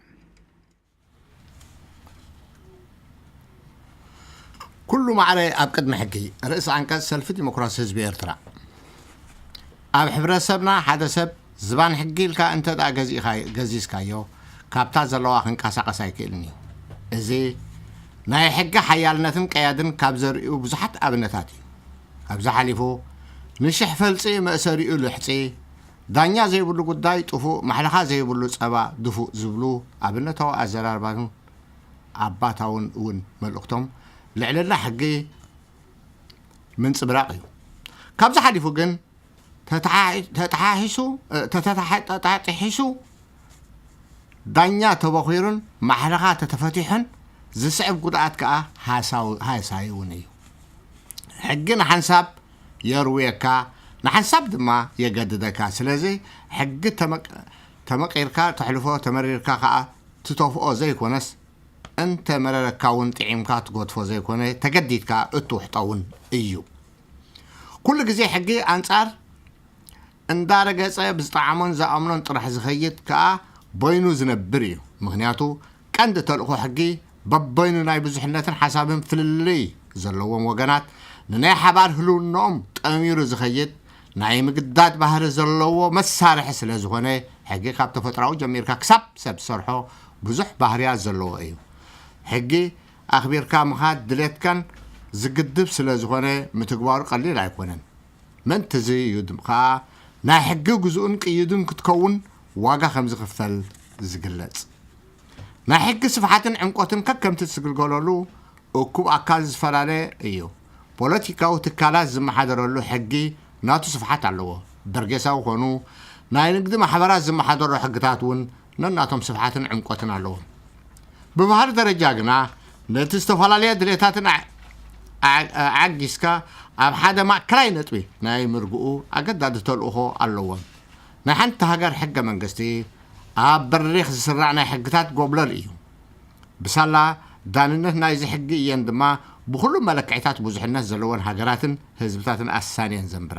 ኩሉ ማዕረ ኣብ ቅድሚ ሕጊ። ርእሲ ዓንቀጽ ሰልፊ ዲሞክራሲ ህዝቢ ኤርትራ። ኣብ ሕብረተሰብና ሓደ ሰብ ዝባን ሕጊ ኢልካ እንተ ደኣ ገዚእኻ- ገዚዝካዮ፣ ካብታ ዘለዋ ክንቀሳቐስ ኣይክእልን እዩ። እዚ ናይ ሕጊ ሓያልነትን ቀያድን ካብ ዘርእዩ ብዙሓት ኣብነታት እዩ። ካብዚ ሓሊፉ፣ ንሽሕ ፈልጺ መእሰሪኡ ልሕጺ፣ ዳኛ ዘይብሉ ጉዳይ ጥፉእ፣ ማሕለኻ ዘይብሉ ጸባ ድፉእ ዝብሉ ኣብነታዊ ኣዘራርባን ኣባታውን እውን መልእኽቶም ልዕልና ሕጊ ምንጽብራቕ እዩ። ካብዚ ሓሊፉ ግን ተተሓ- ተተሓሒሱ እ፣ ተተታሓ- ተታጢሒሱ ዳኛ ተበኺሩን ማሕለኻ ተተፈቲሑን ዝስዕብ ጉድኣት ከኣ ሃሳው- ሃሳዪ እውን እዩ። ሕጊ ንሓንሳብ የርውየካ፣ ንሓንሳብ ድማ የገድደካ። ስለዚ ሕጊ ተመቅ- ተመቂርካ ተሕልፎ፣ ተመሪርካ ከኣ ትተፍኦ ዘይኮነስ እንተ መረረካ እውን ጥዒምካ ትገድፎ ዘይኮነ፣ ተገዲድካ እትውሕጦ እውን እዩ። ኩሉ ግዜ ሕጊ ኣንጻር እንዳረገጸ ብዝጠዓሞን ዝኣምኖን ጥራሕ ዝኸይድ ከኣ በይኑ ዝነብር እዩ። ምኽንያቱ ቀንዲ ተልእኾ ሕጊ በበይኑ ናይ ብዙሕነትን ሓሳብን ፍልልይ ዘለዎም ወገናት ንናይ ሓባር ህልውናኦም ጠሚሩ ዝኸይድ ናይ ምግዳድ ባህሪ ዘለዎ መሳርሒ ስለ ዝኾነ፣ ሕጊ ካብ ተፈጥሮኣዊ ጀሚርካ ክሳብ ሰብ ዝሰርሖ ብዙሕ ባህርያት ዘለዎ እዩ። ሕጊ ኣኽቢርካ ምኻድ ድሌትካን ዝግድብ ስለ ዝኾነ፣ ምትግባሩ ቀሊል ኣይኮነን። ምእንትዚ እዩ ድም-፣ ከኣ ናይ ሕጊ ግዙእን ቅይዱን ክትከውን ዋጋ ከም ዝኽፈል ዝግለጽ። ናይ ሕጊ ስፍሓትን ዕምቆትን ከከምቲ ዝግልገለሉ እኩብ ኣካል ዝፈላለ እዩ። ፖለቲካዊ ትካላት ዝመሓደረሉ ሕጊ ናቱ ስፍሓት ኣለዎ። በርጌሳዊ ኮኑ ናይ ንግዲ ማሕበራት ዝመሓደሮ ሕግታት እውን ነናቶም ስፍሓትን ዕምቆትን ኣለዎም። ብባህሪ ደረጃ ግና ነቲ ዝተፈላለየ ድሌታትን ዓ-፣ ዓ-፣ ዓጊስካ ኣብ ሓደ ማእከላይ ነጥቢ ናይ ምርግኡ ኣገዳዲ ተልእኾ ኣለዎም። ናይ ሓንቲ ሃገር ሕገ መንግስቲ ኣብ በሪኽ ዝስራዕ ናይ ሕግታት ጎብለል እዩ። ብሳላ ዳንነት ናይዚ ሕጊ እየን ድማ ብኹሉ መለክዒታት ብዙሕነት ዘለወን ሃገራትን ህዝብታትን ኣሳንየን ዘንብራ።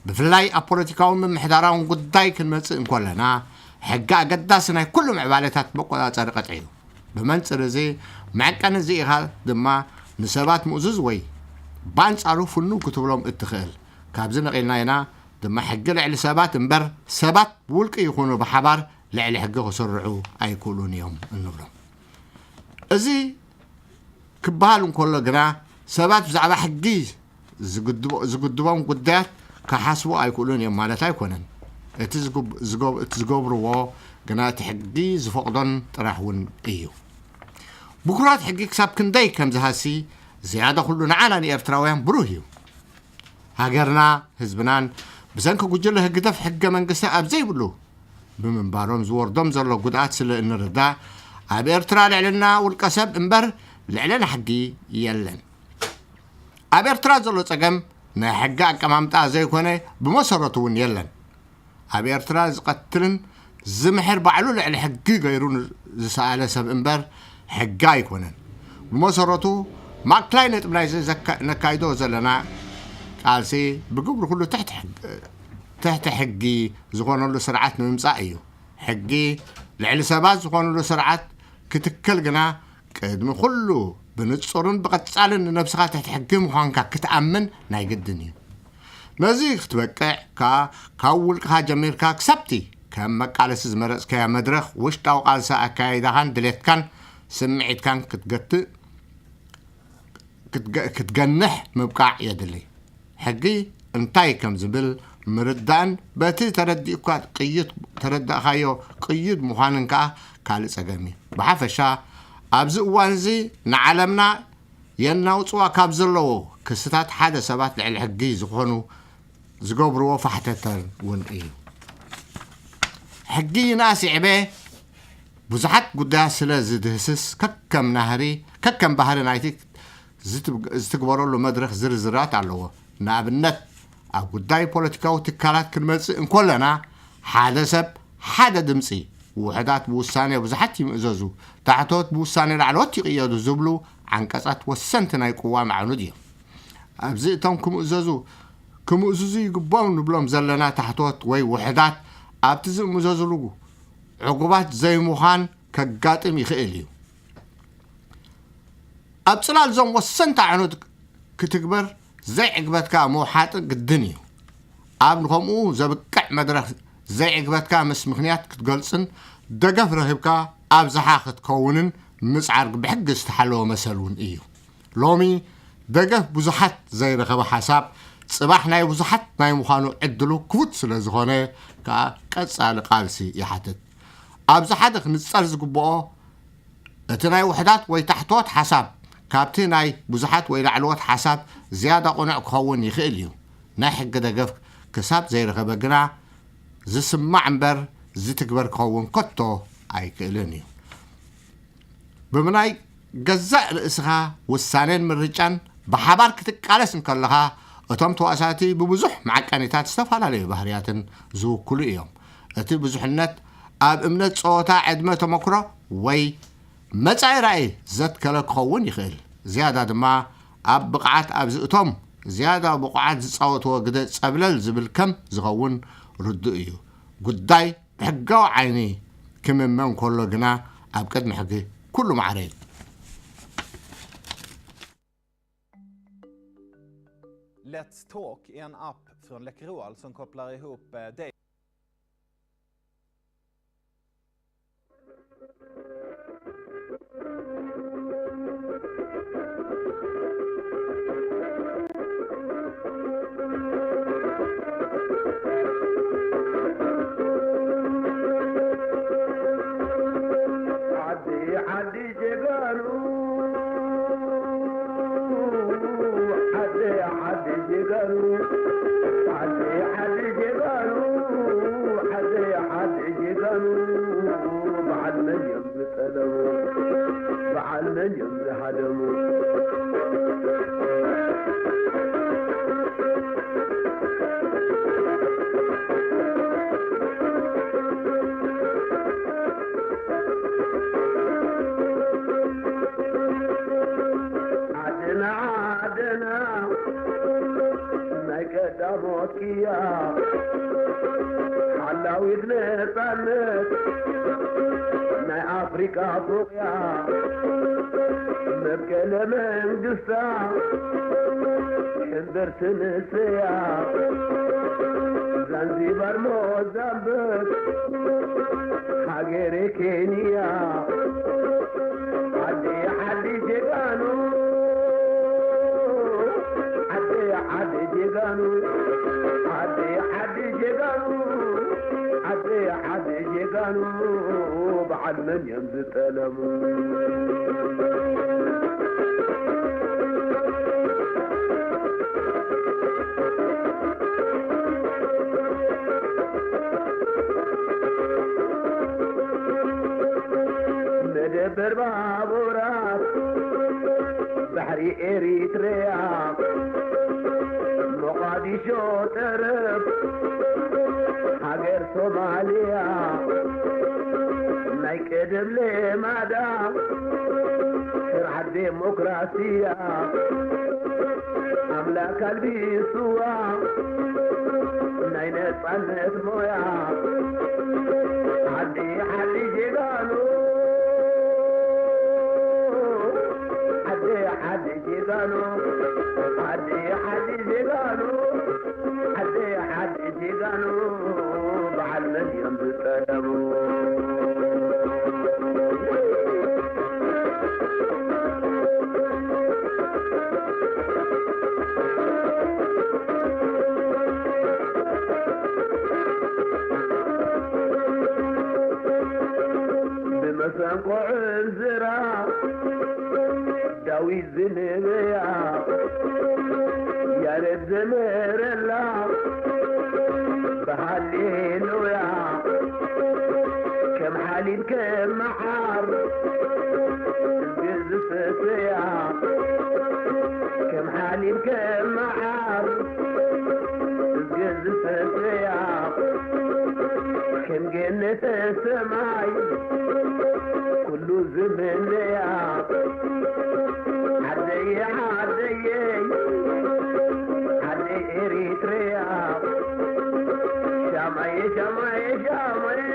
ብፍላይ ኣብ ፖለቲካውን ምምሕዳራውን ጉዳይ ክንመጽእ እንኮለና፣ ሕጊ ኣገዳሲ ናይ ኩሉ ምዕባለታት መቆጻጸሪ ቀጥዒ እዩ። ብመንጽር እዚ መዐቀኒ እዚ ኢኻ ድማ ንሰባት ምእዙዝ ወይ ብኣንጻሩ ፍኑው ክትብሎም እትኽእል። ካብዚ ነቒልና ኢና ድማ ሕጊ ልዕሊ ሰባት እምበር ሰባት ብውልቂ ይኹኑ ብሓባር ልዕሊ ሕጊ ክስርዑ ኣይክእሉን እዮም እንብሎም። እዚ ክበሃል እንከሎ ግና ሰባት ብዛዕባ ሕጊ ዝግድቦ-፣ ዝግድቦም ጉዳያት ክሓስቡ ኣይክእሉን እዮም ማለት ኣይኮነን። እቲ ዝግብ-፣ ዝገብ-፣ እቲ ዝገብርዎ ግና እቲ ሕጊ ዝፈቕዶን ጥራሕ እውን እዩ። ብኩራት ሕጊ ክሳብ ክንደይ ከም ዝሃሲ ዝያዳ ኩሉ ንዓና ንኤርትራውያን ብሩህ እዩ። ሃገርና ህዝብናን ብሰንኪ ጉጅለ ህግደፍ ሕገ መንግስቲ ኣብ ዘይብሉ ብምንባሮም ዝወርዶም ዘሎ ጉድኣት ስለ እንርዳእ፣ ኣብ ኤርትራ ልዕልና ውልቀ ሰብ እምበር ልዕልና ሕጊ የለን። ኣብ ኤርትራ ዘሎ ጸገም ናይ ሕጊ ኣቀማምጣ ዘይኮነ ብመሰረቱ እውን የለን። ኣብ ኤርትራ ዝቐትልን ዝምሕር ባዕሉ ልዕሊ ሕጊ ገይሩ ዝሰኣለ ሰብ እምበር ሕጊ ኣይኮነን። ብመሰረቱ ማእከላይ ነጥቢ ናይዚ ዘካ-፣ ነካይዶ ዘለና ቃልሲ ብግብሪ ኩሉ ትሕቲ ሕግ-፣ ትሕቲ ሕጊ ዝኾነሉ ስርዓት ንምምጻእ እዩ። ሕጊ ልዕሊ ሰባት ዝኾነሉ ስርዓት ክትከል ግና ቅድሚ ኩሉ ብንጹርን ብቐጻልን ንነብስኻ ትሕቲ ሕጊ ምዃንካ ክትኣምን ናይ ግድን እዩ። ነዚ ክትበቅዕ ከኣ ካብ ውልቅኻ ጀሚርካ ክሳብቲ ከም መቃለሲ ዝመረጽካዮ መድረኽ ውሽጣዊ ቃልሲ ኣካያይዳኻን ድሌትካን ስምዒትካን ክትገትእ ክትገ-፣ ክትገንሕ ምብቃዕ የድሊ። ሕጊ እንታይ ከም ዝብል ምርዳእን በቲ ተረዲእኳ ቅይድ፣ ተረዳእካዮ ቅይድ ምዃንን ከኣ ካልእ ጸገም እዩ። ብሓፈሻ ኣብዚ እዋን እዚ ንዓለምና የናውጽዋ ካብ ዘለዉ ክስታት ሓደ ሰባት ልዕሊ ሕጊ ዝኾኑ ዝገብርዎ ፋሕተተን እውን እዩ። ሕጊ ይንኣስ ይዕበ ብዙሓት ጉዳያት ስለ ዝድህስስ ከከም ናህሪ፣ ከከም ባህሪ ናይቲ ዝትግ-፣ ዝትግበረሉ መድረኽ ዝርዝራት ኣለዎ። ንኣብነት ኣብ ጉዳይ ፖለቲካዊ ትካላት ክንመጽእ እንኮለና ሓደ ሰብ ሓደ ድምጺ፣ ውሑዳት ብውሳኔ ብዙሓት ይምእዘዙ፣ ታሕቶት ብውሳኔ ላዕለዎት ይቕየዱ ዝብሉ ዓንቀጻት ወሰንቲ ናይ ቅዋም ኣዕኑድ እዮም። ኣብዚ እቶም ክምእዘዙ፣ ክምእዝዙ ይግብኦም ንብሎም ዘለና ታሕቶት ወይ ውሑዳት ኣብቲ ዝምእዘዝሉ ዕጉባት ዘይምዃን ከጋጥም ይኽእል እዩ። ኣብ ጽላል እዞም ወሰንቲ ኣዕኑድ ክትግበር ዘይዕግበትካ ምውሓጥ ግድን እዩ። ኣብ ንኸምኡ ዘብቅዕ መድረኽ ዘይዕግበትካ ምስ ምኽንያት ክትገልጽን ደገፍ ረኺብካ ኣብዝሓ ክትከውንን ምጽዓር ብሕጊ ዝተሓለወ መሰል እውን እዩ። ሎሚ ደገፍ ብዙሓት ዘይረኸበ ሓሳብ ጽባሕ ናይ ብዙሓት ናይ ምዃኑ ዕድሉ ክፉት ስለ ዝኾነ ከኣ ቀጻሊ ቃልሲ ይሓትት። ኣብዚ ሓደ ክንጸር ዝግብኦ እቲ ናይ ውሑዳት ወይ ታሕተዎት ሓሳብ ካብቲ ናይ ብዙሓት ወይ ላዕለዎት ሓሳብ ዝያዳ ቅኑዕ ክኸውን ይኽእል እዩ። ናይ ሕጊ ደገፍ ክሳብ ዘይረኸበ ግና ዝስማዕ እምበር ዝትግበር ክኸውን ከቶ ኣይክእልን እዩ። ብምናይ ገዛእ ርእስኻ ውሳኔን ምርጫን ብሓባር ክትቃለስ እንከለኻ፣ እቶም ተዋሳእቲ ብብዙሕ መዓቀኒታት ዝተፈላለዩ ባህርያትን ዝውክሉ እዮም። እቲ ብዙሕነት ኣብ እምነት፣ ጸወታ፣ ዕድመ፣ ተመክሮ ወይ መጻኢ ራእይ ዘትከለ ክኸውን ይኽእል። ዝያዳ ድማ ኣብ ብቕዓት ኣብዚ እቶም ዝያዳ ብቑዓት ዝጻወትዎ ግደ ጸብለል ዝብል ከም ዝኸውን ርዱእ እዩ። ጉዳይ ብሕጋዊ ዓይኒ ክምመን ከሎ ግና ኣብ ቅድሚ ሕጊ ኩሉ ማዕረ እዩ። Let's Talk är en app från Läkerol som kopplar ihop eh, dig ሞትክያ ሓላዊት ነፃነት ናይ ኣፍሪቃ ፎቅያ መብቀለ መንግስታ ሕንድርቲ ንስያ ዛንዚባር ሞዛምብክ ሃገረ ኬንያ ዓዲ ዓዲ ጀጋኑ ዓዲ ዓዲ ጀጋኑ ዓዲ ዓዲ ጀጋኑ ዓዲ ዓዲ ጀጋኑ በዓል መን እዮም ዝጠለሙ መደበር ባቡራት ባሕሪ ኤሪትርያ ሞቓዲሾ ጠረፍ ሃገር ሶማልያ ናይ ቀደም ልማዳ ስርዓት ዴሞክራስያ ኣምላክ ኣልቢስዋ ናይ ነፃነት ሞያ ዓዲ ዓዲ ጀጋኑ ዓዲ ዓዲ ጀጋኑ ዓዲ ዓዲ ጀጋኑ ዓዲ ዓዲ ጀጋኑ በዓል መን እዮም ዝጠለሙ ብመሰንቆ ዕንዝራ ዳዊት ዝንበያ ያሬድ ዘመረላ ብሃሌሉያ ከም ሓሊብ ከም መዓር ዝሰተያ ከም ሓሊብ ከም መዓር ዝሰተያ ከም ገነተ ሰማይ ኩሉ ዝምነያ ዓደየ ዓደየ ዓደይ ኤሪትርያ ሻማየ ሻማየ ሻማየ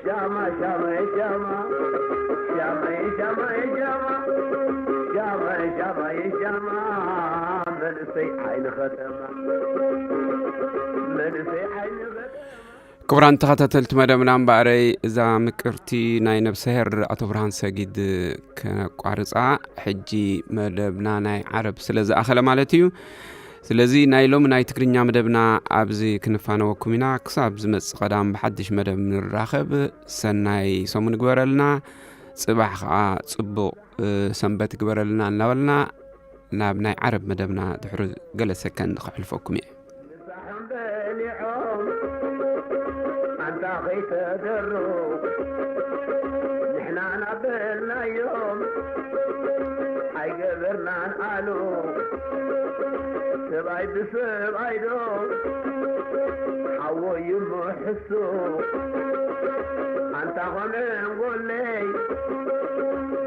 ሻማ ሻማየ ሻማ ሻማየ ሻማየ ሻማ ሻማየ ሻማየ ሻማ መንእሰይ ዓይኒ ከተማ መንእሰይ ዓይኒ ከተማ ክቡራን ተኸታተልቲ መደብና እምበኣረይ እዛ ምቅርቲ ናይ ነብሰሄር ኣቶ ብርሃን ሰጊድ ከነቋርፃ ሕጂ መደብና ናይ ዓረብ ስለ ዝኣኸለ ማለት እዩ። ስለዚ ናይ ሎሚ ናይ ትግርኛ መደብና ኣብዚ ክንፋነወኩም ኢና። ክሳብ ዝመጽእ ቀዳም ብሓድሽ መደብ ንራኸብ። ሰናይ ሰሙን ይግበረልና። ጽባሕ ኸኣ ጽቡቕ ሰንበት ይግበረልና እናበልና ናብ ናይ ዓረብ መደብና ድሕሪ ገለ ሰከንድ ከሕልፈኩም እየ። ምሳሕም በሊዖም ኣንታ ኸይተደሩ ንሕና ናበልናዮም ኣይገበርናን ኣሉ ሰብኣይ ብሰብኣይ ዶ ሓወይ ምሕሱ ኣንታ ኾነ ጎለይ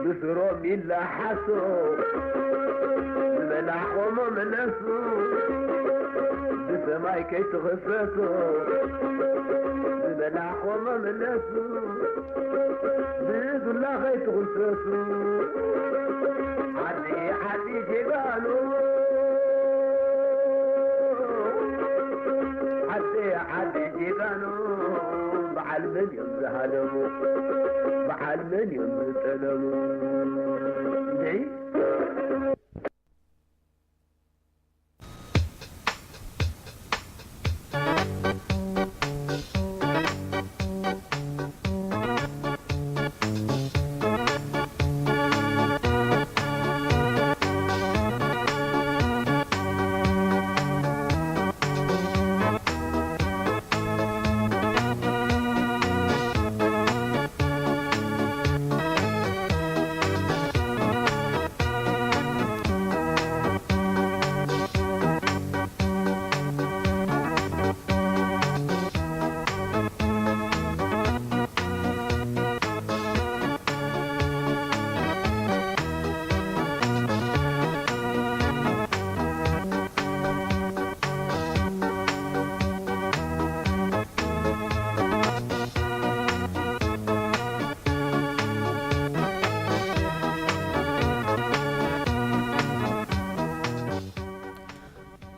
ብስሮም ይለሓሱ ዝበላሕኾሞ መለሱ ብሰማይ ከይትኽሰሱ ዝበላሕኾሞ መለሱ ብዱላ ከይትኽሰሱ ዓዲ ዓዲ ጀጋኑ ዓዲ ዓዲ ጀጋኑ በዓል መን እዮም ዝሃለሙ በዓል መን እዮም ዝጠለሙ እንድዒ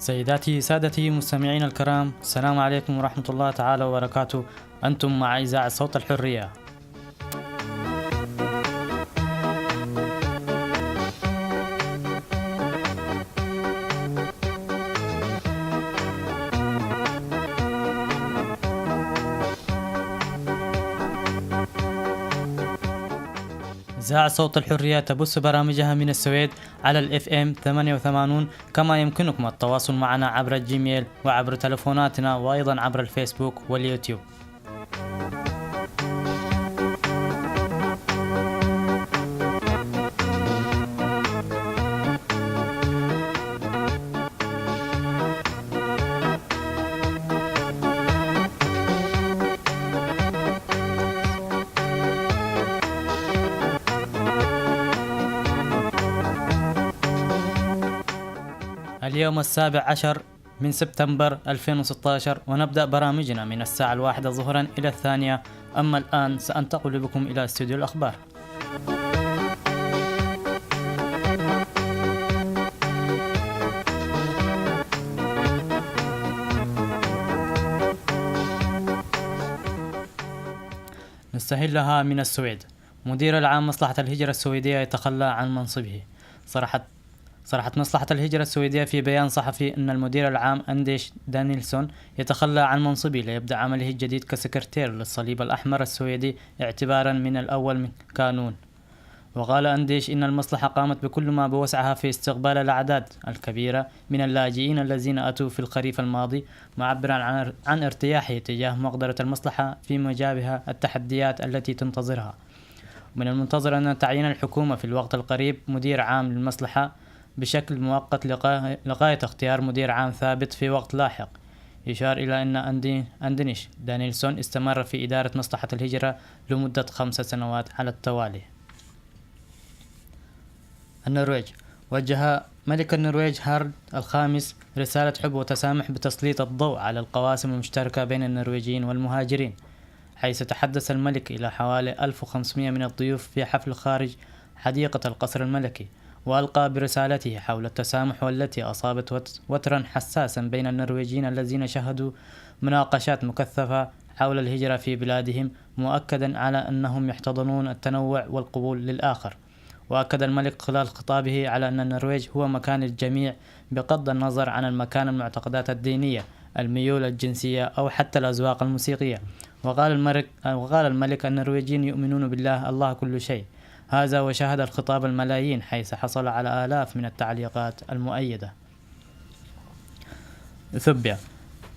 سيداتي سادتي مستمعينا الكرام، السلام عليكم ورحمة الله تعالى وبركاته. أنتم مع إذاعة صوت الحرية. إذاعة صوت الحرية تبث برامجها من السويد على ال F M ثمانية وثمانين، كما يمكنكم التواصل معنا عبر الجيميل وعبر تلفوناتنا وأيضًا عبر الفيسبوك واليوتيوب. اليوم السابع عشر من سبتمبر ألفين وستاشر، ونبدأ برامجنا من الساعة الواحدة ظهرا إلى الثانية. أما الآن سأنتقل بكم إلى استوديو الأخبار. نستهلها من السويد. مدير العام مصلحة الهجرة السويدية يتخلى عن منصبه. صرحت صرحت مصلحة الهجرة السويدية في بيان صحفي أن المدير العام أنديش دانيلسون يتخلى عن منصبه ليبدأ عمله الجديد كسكرتير للصليب الأحمر السويدي اعتبارا من الأول من كانون. وقال أنديش إن المصلحة قامت بكل ما بوسعها في استقبال الأعداد الكبيرة من اللاجئين الذين أتوا في الخريف الماضي، معبرا عن عن ارتياحه تجاه مقدرة المصلحة في مجابهة التحديات التي تنتظرها. من المنتظر أن تعين الحكومة في الوقت القريب مدير عام للمصلحة بشكل مؤقت لغا- لغاية اختيار مدير عام ثابت في وقت لاحق. يشار إلى أن أندي- أندنيش دانيلسون استمر في إدارة مصلحة الهجرة لمدة خمس سنوات على التوالي. النرويج. وجه ملك النرويج هارد الخامس رسالة حب وتسامح بتسليط الضوء على القواسم المشتركة بين النرويجيين والمهاجرين، حيث تحدث الملك إلى حوالي ألف وخمسمية من الضيوف في حفل خارج حديقة القصر الملكي، وألقى برسالته حول التسامح، والتي أصابت وت- وترا حساسا بين النرويجيين الذين شهدوا مناقشات مكثفة حول الهجرة في بلادهم، مؤكدا على أنهم يحتضنون التنوع والقبول للآخر. وأكد الملك خلال خطابه على أن النرويج هو مكان الجميع بغض النظر عن المكان، المعتقدات الدينية، الميول الجنسية، أو حتى الأذواق الموسيقية. وقال الملك، وقال الملك: "النرويجيين يؤمنون بالله، الله كل شيء." هذا وشاهد الخطاب الملايين، حيث حصل على آلاف من التعليقات المؤيدة. أثيوبيا.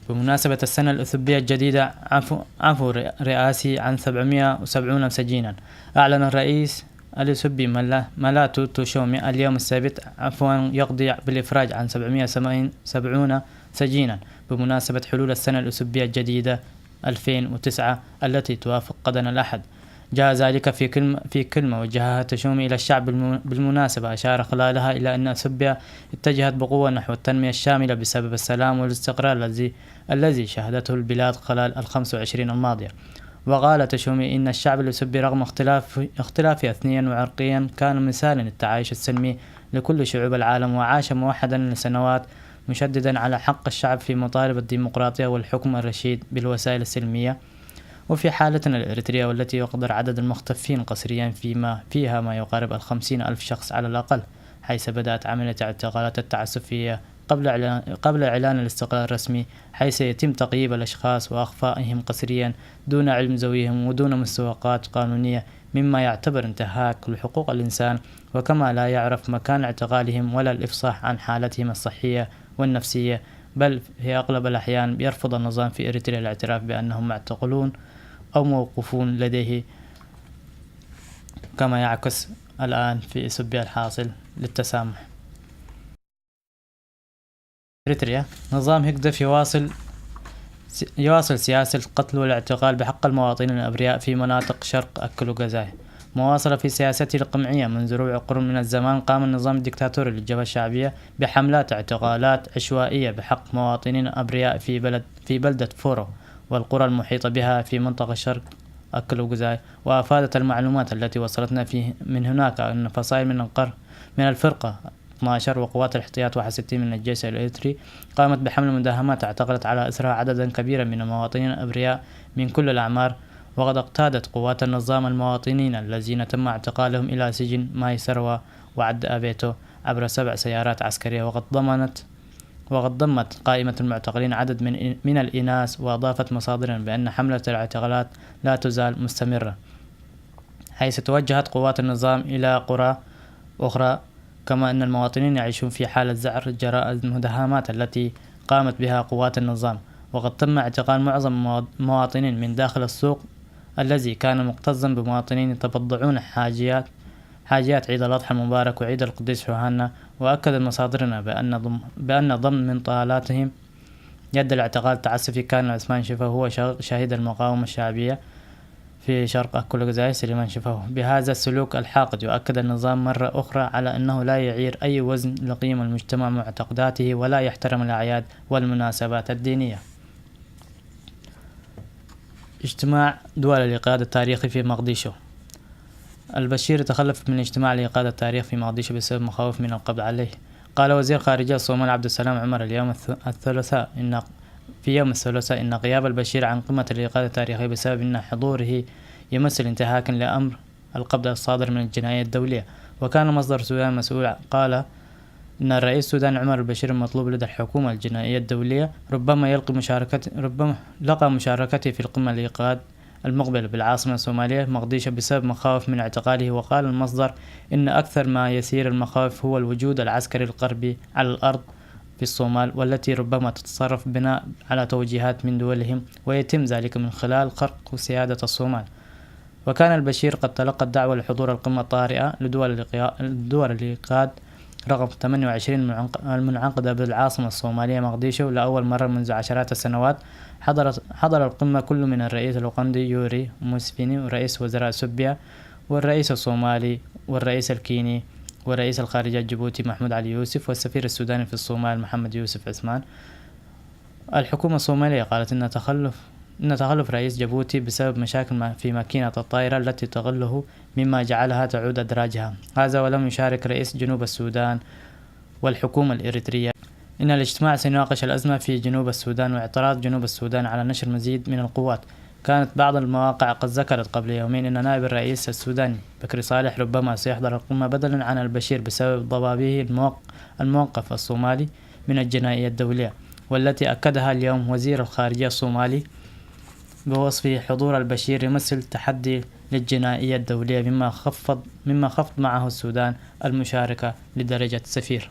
بمناسبة السنة الأثيوبية الجديدة، عفو، عفو رئاسي عن سبعمية وسبعين سجينا. أعلن الرئيس الأثيوبي ملا- ملاتو توشومي اليوم السبت عفوا يقضي بالإفراج عن سبعمية وسبعين سجينا، بمناسبة حلول السنة الأسبية الجديدة ألفين وتسعة التي توافق غدا الأحد. جاء ذلك في كلمة، في كلمة وجهها تشومي إلى الشعب. بالم-، بالمناسبة أشار خلالها إلى أن أثيوبيا اتجهت بقوة نحو التنمية الشاملة بسبب السلام والاستقرار الذي، الذي شهدته البلاد خلال الخمس وعشرين الماضية. وقال تشومي إن الشعب الأثيوبي رغم اختلاف، اختلافه إثنيًا وعرقيًا كان مثالًا للتعايش السلمي لكل شعوب العالم، وعاش موحدا لسنوات، مشددا على حق الشعب في مطالب الديمقراطية والحكم الرشيد بالوسائل السلمية. وفي حالتنا الإريترية، والتي يقدر عدد المختفين قسريا فيما فيها ما يقارب الخمسين ألف شخص على الأقل، حيث بدأت عملية الاعتقالات التعسفية قبل إعلان، قبل إعلان الاستقلال الرسمي، حيث يتم تقييد الأشخاص وأخفائهم قسريا دون علم ذويهم ودون مسوقات قانونية، مما يعتبر انتهاك لحقوق الإنسان، وكما لا يعرف مكان اعتقالهم ولا الإفصاح عن حالتهم الصحية والنفسية، بل في أغلب الأحيان يرفض النظام في إريتريا الاعتراف بأنهم معتقلون أو موقوفون لديه، كما يعكس الآن في إثيوبيا الحاصل للتسامح. إريتريا، نظام هيكدف يواصل، يواصل سياسة القتل والاعتقال بحق المواطنين الأبرياء في مناطق شرق أكلوغازاي. مواصلة في سياسته القمعية منذ ربع قرن من الزمان، قام النظام الدكتاتوري للجبهة الشعبية بحملات اعتقالات عشوائية بحق مواطنين أبرياء في بلد، في بلدة فورو والقرى المحيطة بها في منطقة شرق أكلوغزاي. وأفادت المعلومات التي وصلتنا فيه من هناك أن فصائل من القر-، من الفرقة اثناشر وقوات الاحتياط واحد وستين من الجيش الإريتري قامت بحمل مداهمات اعتقلت على أسرها عددا كبيرا من المواطنين الأبرياء من كل الأعمار. وقد اقتادت قوات النظام المواطنين الذين تم اعتقالهم إلى سجن ماي سروى وعد أبيتو عبر سبع سيارات عسكرية، وقد ضمنت، وقد ضمت قائمة المعتقلين عدد من، من الإناث. وأضافت مصادرنا بأن حملة الاعتقالات لا تزال مستمرة، حيث توجهت قوات النظام إلى قرى أخرى، كما أن المواطنين يعيشون في حالة ذعر جراء المداهمات التي قامت بها قوات النظام. وقد تم اعتقال معظم الموا-، المواطنين من داخل السوق الذي كان مكتظا بمواطنين يتبضعون حاجيات، حاجيات عيد الأضحى المبارك وعيد القديس يوحنا. وأكدت مصادرنا بأن ضم-، بأن ضمن من طالاتهم يد الاعتقال التعسفي كان عثمان شفا، هو شا-، شهيد المقاومة الشعبية في شرق أكلوغزاي. سليمان شفا بهذا السلوك الحاقد يؤكد النظام مرة أخرى على أنه لا يعير أي وزن لقيم المجتمع ومعتقداته، ولا يحترم الأعياد والمناسبات الدينية. اجتماع دول الإيقاد التاريخي في مقديشو. البشير تخلف من اجتماع الإيقاد التاريخي في مقديشو بسبب مخاوف من القبض عليه. قال وزير خارجية الصومال عبد السلام عمر اليوم الث-، الثلاثاء إن، في يوم الثلاثاء إن غياب البشير عن قمة الإيقاد التاريخي بسبب إن حضوره يمثل انتهاكا لأمر القبض الصادر من الجنائية الدولية. وكان مصدر سوداني مسؤول قال إن الرئيس السوداني عمر البشير المطلوب لدى الحكومة الجنائية الدولية ربما يلقي مشاركة، ربما لقى مشاركته في القمة الإيقاد المقبلة بالعاصمة الصومالية مقديشو بسبب مخاوف من اعتقاله. وقال المصدر إن أكثر ما يثير المخاوف هو الوجود العسكري الغربي على الأرض في الصومال، والتي ربما تتصرف بناء على توجيهات من دولهم، ويتم ذلك من خلال خرق سيادة الصومال. وكان البشير قد تلقى الدعوة لحضور القمة الطارئة لدول الإقيا-، لدول الإيقاد رقم ثمانية وعشرين المنعق-، المنعقدة بالعاصمة الصومالية مقديشو لأول مرة منذ عشرات السنوات. حضرت، حضر القمة كل من الرئيس الأوغندي يوري موسفيني ورئيس وزراء سوبيا والرئيس الصومالي والرئيس الكيني ورئيس الخارجية الجيبوتي محمود علي يوسف والسفير السوداني في الصومال محمد يوسف عثمان. الحكومة الصومالية قالت إن تخلف، إن تخلف رئيس جيبوتي بسبب مشاكل ما-، في ماكينة الطائرة التي تقله، مما جعلها تعود أدراجها. هذا ولم يشارك رئيس جنوب السودان والحكومة الإريترية. إن الاجتماع سيناقش الأزمة في جنوب السودان واعتراض جنوب السودان على نشر مزيد من القوات. كانت بعض المواقع قد ذكرت قبل يومين أن نائب الرئيس السوداني بكري صالح ربما سيحضر القمة بدلا عن البشير بسبب ضبابه الموق-، الموقف الصومالي من الجنائية الدولية، والتي أكدها اليوم وزير الخارجية الصومالي بوصفه حضور البشير يمثل تحدي للجنائية الدولية، مما خفض، مما خفض معه السودان المشاركة لدرجة سفير.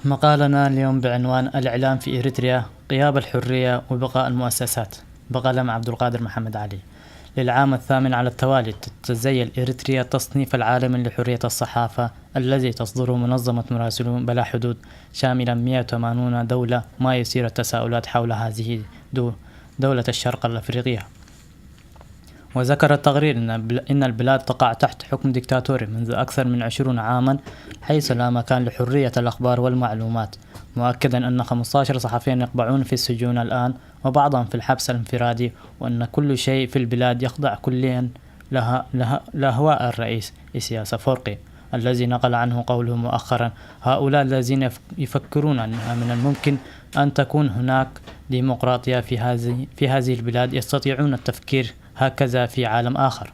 مقالنا اليوم بعنوان: الإعلام في إريتريا، غياب الحرية وبقاء المؤسسات، بقلم عبد القادر محمد علي. للعام الثامن على التوالي تتزيل إريتريا تصنيف العالم لحرية الصحافة الذي تصدره منظمة مراسلون بلا حدود، شاملا مئة وثمانون دولة، ما يثير التساؤلات حول هذه دو-، دولة الشرق الأفريقية. وذكر التقرير إن البل-، إن البلاد تقع تحت حكم ديكتاتوري منذ أكثر من عشرون عاما، حيث لا مكان لحرية الأخبار والمعلومات، مؤكدا أن خمستاشر صحفيا يقبعون في السجون الآن، وبعضهم في الحبس الانفرادي، وأن كل شيء في البلاد يخضع كليا لها-، لها-، لأهواء الرئيس إسياس أفورقي، الذي نقل عنه قوله مؤخرا: "هؤلاء الذين يف-، يفكرون أنها من الممكن أن تكون هناك ديمقراطية في هذه، في هذه البلاد يستطيعون التفكير هكذا في عالم آخر."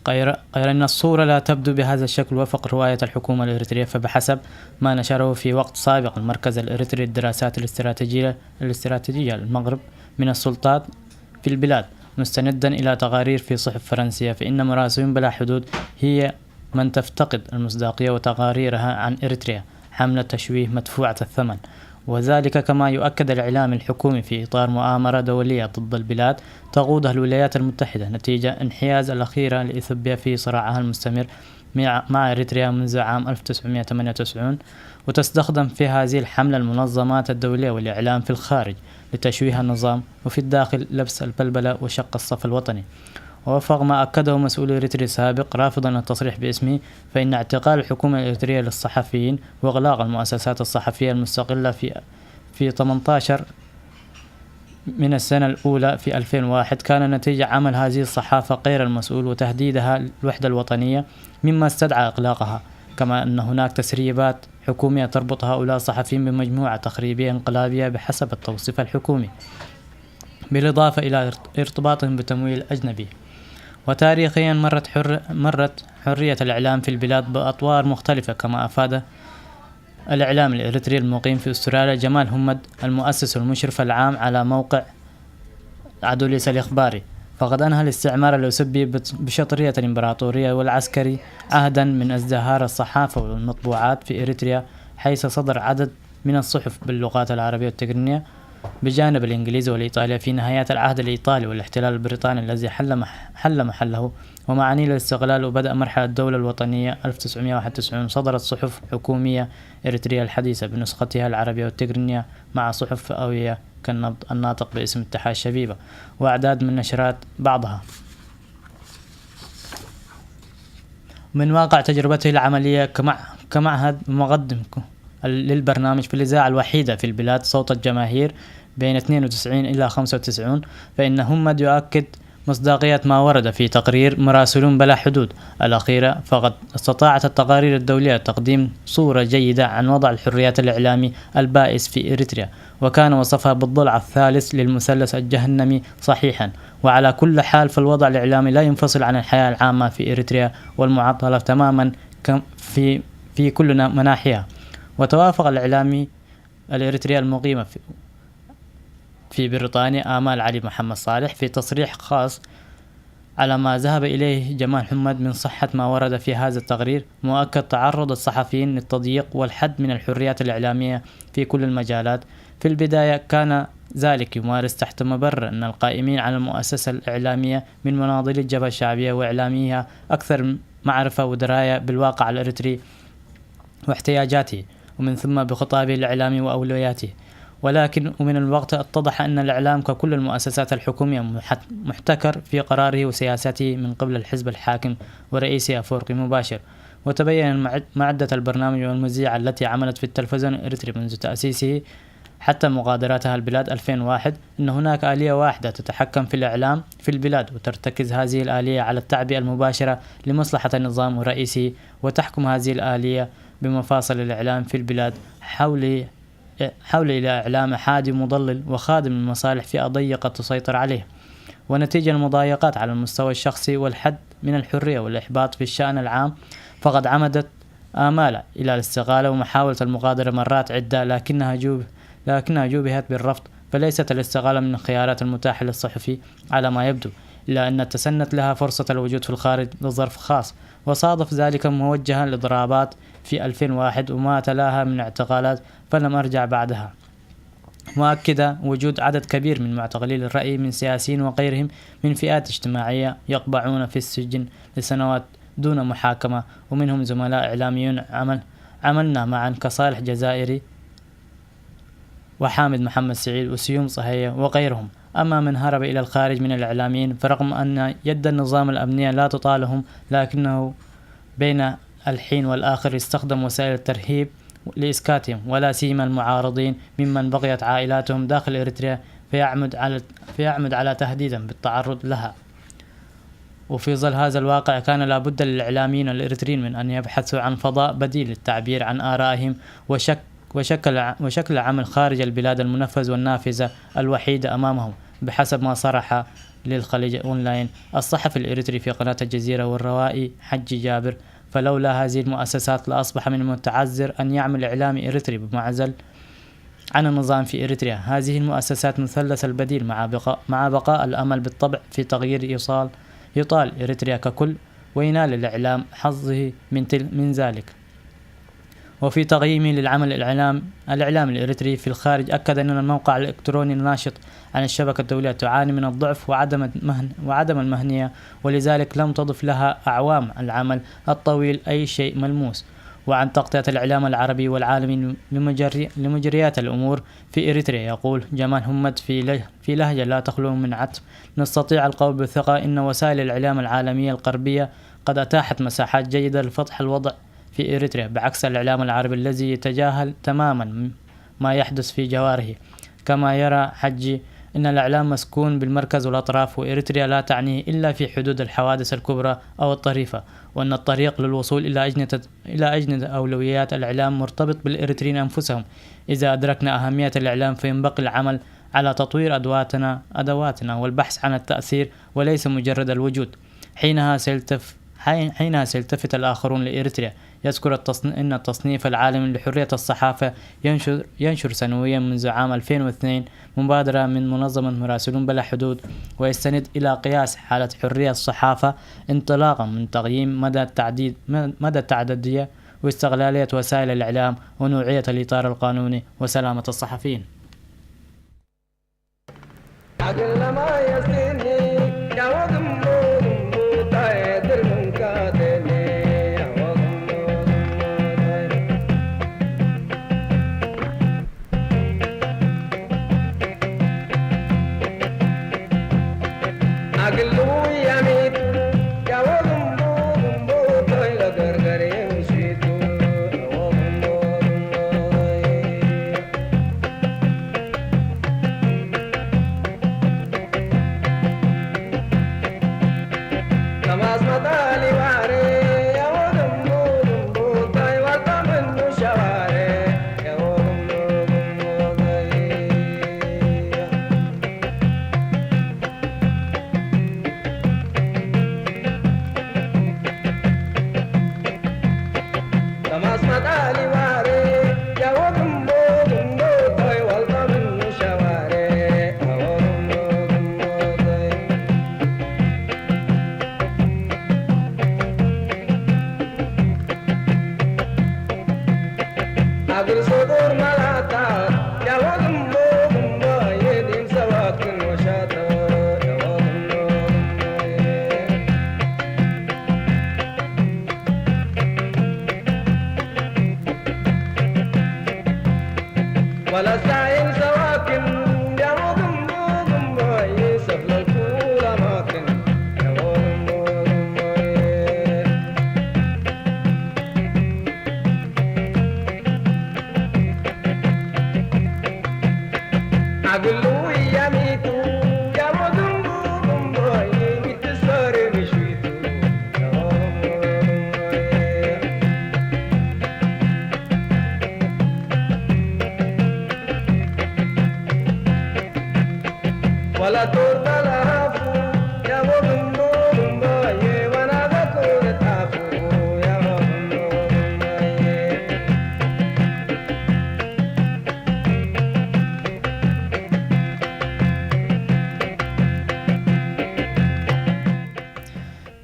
غير، غير أن الصورة لا تبدو بهذا الشكل وفق رواية الحكومة الإريترية، فبحسب ما نشره في وقت سابق المركز الإريتري للدراسات الاستراتيجية، الاستراتيجية المغرب من السلطات في البلاد، مستندا إلى تقارير في صحف فرنسية، فإن مراسلون بلا حدود هي من تفتقد المصداقية، وتقاريرها عن إريتريا حملة تشويه مدفوعة الثمن. وذلك كما يؤكد الإعلام الحكومي في إطار مؤامرة دولية ضد البلاد تقودها الولايات المتحدة نتيجة انحياز الأخيرة لإثيوبيا في صراعها المستمر مع، مع إريتريا منذ عام ألف وتسعمائة وثمانية وتسعين، وتستخدم في هذه الحملة المنظمات الدولية والإعلام في الخارج لتشويه النظام، وفي الداخل لبس البلبلة وشق الصف الوطني. ووفق ما أكده مسؤول إريتري سابق رافضا التصريح باسمه، فإن اعتقال الحكومة الإريترية للصحفيين وإغلاق المؤسسات الصحفية المستقلة في، في ثمنتاشر من السنة الأولى في ألفين وواحد كان نتيجة عمل هذه الصحافة غير المسؤول وتهديدها الوحدة الوطنية، مما استدعى إغلاقها، كما أن هناك تسريبات حكومية تربط هؤلاء الصحفيين بمجموعة تخريبية انقلابية بحسب التوصيف الحكومي، بالإضافة إلى ارت-، ارتباطهم بتمويل أجنبي. وتاريخيا مرت حر-، مرت حرية الإعلام في البلاد بأطوار مختلفة، كما أفاد الإعلام الإريتري المقيم في أستراليا جمال همد، المؤسس والمشرف العام على موقع عدوليس الإخباري، فقد أنهى الاستعمار الأوسبي بت-، بشطرية الإمبراطورية والعسكري عهدا من ازدهار الصحافة والمطبوعات في إريتريا، حيث صدر عدد من الصحف باللغات العربية والتقنية بجانب الإنجليزي والإيطالي في نهايات العهد الإيطالي والاحتلال البريطاني الذي حل مح-، حل محله. ومع أنيل الاستقلال وبدأ مرحلة الدولة الوطنية ألف وتسعمائة وواحد وتسعين، صدرت صحف حكومية إريتريا الحديثة بنسختها العربية والتقنية مع صحف فئوية كالنبض الناطق باسم اتحاد الشبيبة، وأعداد من نشرات بعضها. من واقع تجربته العملية كمع-، كمعهد مقدم ك-، للبرنامج في الإذاعة الوحيدة في البلاد، صوت الجماهير، بين اثنين وتسعين إلى خمسة وتسعين، فإن همد يؤكد مصداقية ما ورد في تقرير مراسلون بلا حدود الأخيرة، فقد استطاعت التقارير الدولية تقديم صورة جيدة عن وضع الحريات الإعلامي البائس في إريتريا، وكان وصفها بالضلع الثالث للمثلث الجهنمي صحيحا. وعلى كل حال، فالوضع الإعلامي لا ينفصل عن الحياة العامة في إريتريا، والمعطلة تماما كم-، في، في كل نا-، مناحيها. وتوافق الإعلامي الإريترية المقيمة في، في بريطانيا آمال علي محمد صالح في تصريح خاص على ما ذهب إليه جمال حمد من صحة ما ورد في هذا التقرير، مؤكد تعرض الصحفيين للتضييق والحد من الحريات الإعلامية في كل المجالات. في البداية كان ذلك يمارس تحت مبرر أن القائمين على المؤسسة الإعلامية من مناضلي الجبهة الشعبية وإعلاميها أكثر معرفة ودراية بالواقع الإريتري واحتياجاته، ومن ثم بخطابه الإعلامي وأولوياته. ولكن ومن الوقت اتضح أن الإعلام ككل المؤسسات الحكومية محت-، محتكر في قراره وسياسته من قبل الحزب الحاكم ورئيسه أفورقي مباشر. وتبين المعد-، معدة البرنامج والمذيعة التي عملت في التلفزيون الإريتري منذ تأسيسه حتى مغادرتها البلاد ألفين وواحد، أن هناك آلية واحدة تتحكم في الإعلام في البلاد، وترتكز هذه الآلية على التعبئة المباشرة لمصلحة النظام ورئيسه، وتحكم هذه الآلية بمفاصل الإعلام في البلاد حول، حول إلى إعلام حادي مضلل وخادم المصالح فئة ضيقة تسيطر عليه. ونتيجة المضايقات على المستوى الشخصي والحد من الحرية والإحباط في الشأن العام، فقد عمدت آمال إلى الاستقالة ومحاولة المغادرة مرات عدة، لكنها جوب-، لكنها جوبهت بالرفض، فليست الاستقالة من الخيارات المتاحة للصحفي على ما يبدو، إلا أن تسنت لها فرصة الوجود في الخارج لظرف خاص، وصادف ذلك موجها الإضرابات في ألفين وواحد وما تلاها من اعتقالات، فلم أرجع بعدها. مؤكدة وجود عدد كبير من معتقلي الرأي من سياسيين وغيرهم من فئات اجتماعية يقبعون في السجن لسنوات دون محاكمة، ومنهم زملاء إعلاميون عمل عملنا معا كصالح جزائري وحامد محمد سعيد وسيوم صهية وغيرهم. أما من هرب إلى الخارج من الإعلاميين، فرغم أن يد النظام الأمنية لا تطالهم، لكنه بين الحين والآخر يستخدم وسائل الترهيب لإسكاتهم، ولا سيما المعارضين ممن بقيت عائلاتهم داخل إريتريا، فيعمد على فيعمد على تهديدهم بالتعرض لها. وفي ظل هذا الواقع، كان لابد للإعلاميين الإريتريين من أن يبحثوا عن فضاء بديل للتعبير عن آرائهم وشك وشكل وشكل عمل خارج البلاد المنفذ والنافذة الوحيدة أمامهم، بحسب ما صرح للخليج أونلاين الصحفي الإريتري في قناة الجزيرة والروائي حجي جابر. فلولا هذه المؤسسات، لأصبح من المتعذر أن يعمل إعلامي إريتري بمعزل عن النظام في إريتريا. هذه المؤسسات مثلث البديل مع بقاء، مع بقاء الأمل بالطبع في تغيير إيصال، يطال إريتريا ككل، وينال الإعلام حظه من تل-، من ذلك. وفي تقييمي للعمل الإعلام، الإعلام الإريتري في الخارج، أكد أن الموقع الإلكتروني الناشط عن الشبكة الدولية تعاني من الضعف وعدم المهن-، وعدم المهنية، ولذلك لم تضف لها أعوام العمل الطويل أي شيء ملموس. وعن تغطية الإعلام العربي والعالمي لمجري-، لمجريات الأمور في إريتريا، يقول جمال همت في لج-، في لهجة لا تخلو من عتب: نستطيع القول بثقة إن وسائل الإعلام العالمية الغربية قد أتاحت مساحات جيدة لفتح الوضع في إريتريا، بعكس الإعلام العربي الذي يتجاهل تمامًا ما يحدث في جواره. كما يرى حجي أن الإعلام مسكون بالمركز والأطراف، وإريتريا لا تعنيه إلا في حدود الحوادث الكبرى أو الطريفة، وأن الطريق للوصول إلى أجنة، إلى أجنة أولويات الإعلام مرتبط بالإريتريين أنفسهم. إذا أدركنا أهمية الإعلام، فينبغي العمل على تطوير أدواتنا، أدواتنا والبحث عن التأثير وليس مجرد الوجود. حينها سيلتف-، حين-، حينها سيلتفت الآخرون لإريتريا. يذكر التصن-، أن التصنيف العالمي لحرية الصحافة ينشر، ينشر سنويًا منذ عام ألفين واثنين مبادرة من منظمة مراسلون بلا حدود، ويستند إلى قياس حالة حرية الصحافة انطلاقًا من تقييم مدى التعديد، مدى التعددية واستغلالية وسائل الإعلام ونوعية الإطار القانوني وسلامة الصحفيين.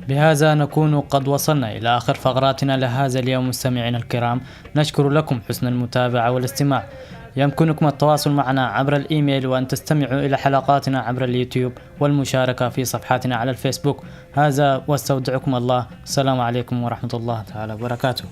بهذا نكون قد وصلنا إلى آخر فقراتنا لهذا اليوم. مستمعينا الكرام، نشكر لكم حسن المتابعة والاستماع. يمكنكم التواصل معنا عبر الإيميل، وأن تستمعوا إلى حلقاتنا عبر اليوتيوب والمشاركة في صفحاتنا على الفيسبوك. هذا واستودعكم الله. السلام عليكم ورحمة الله تعالى وبركاته.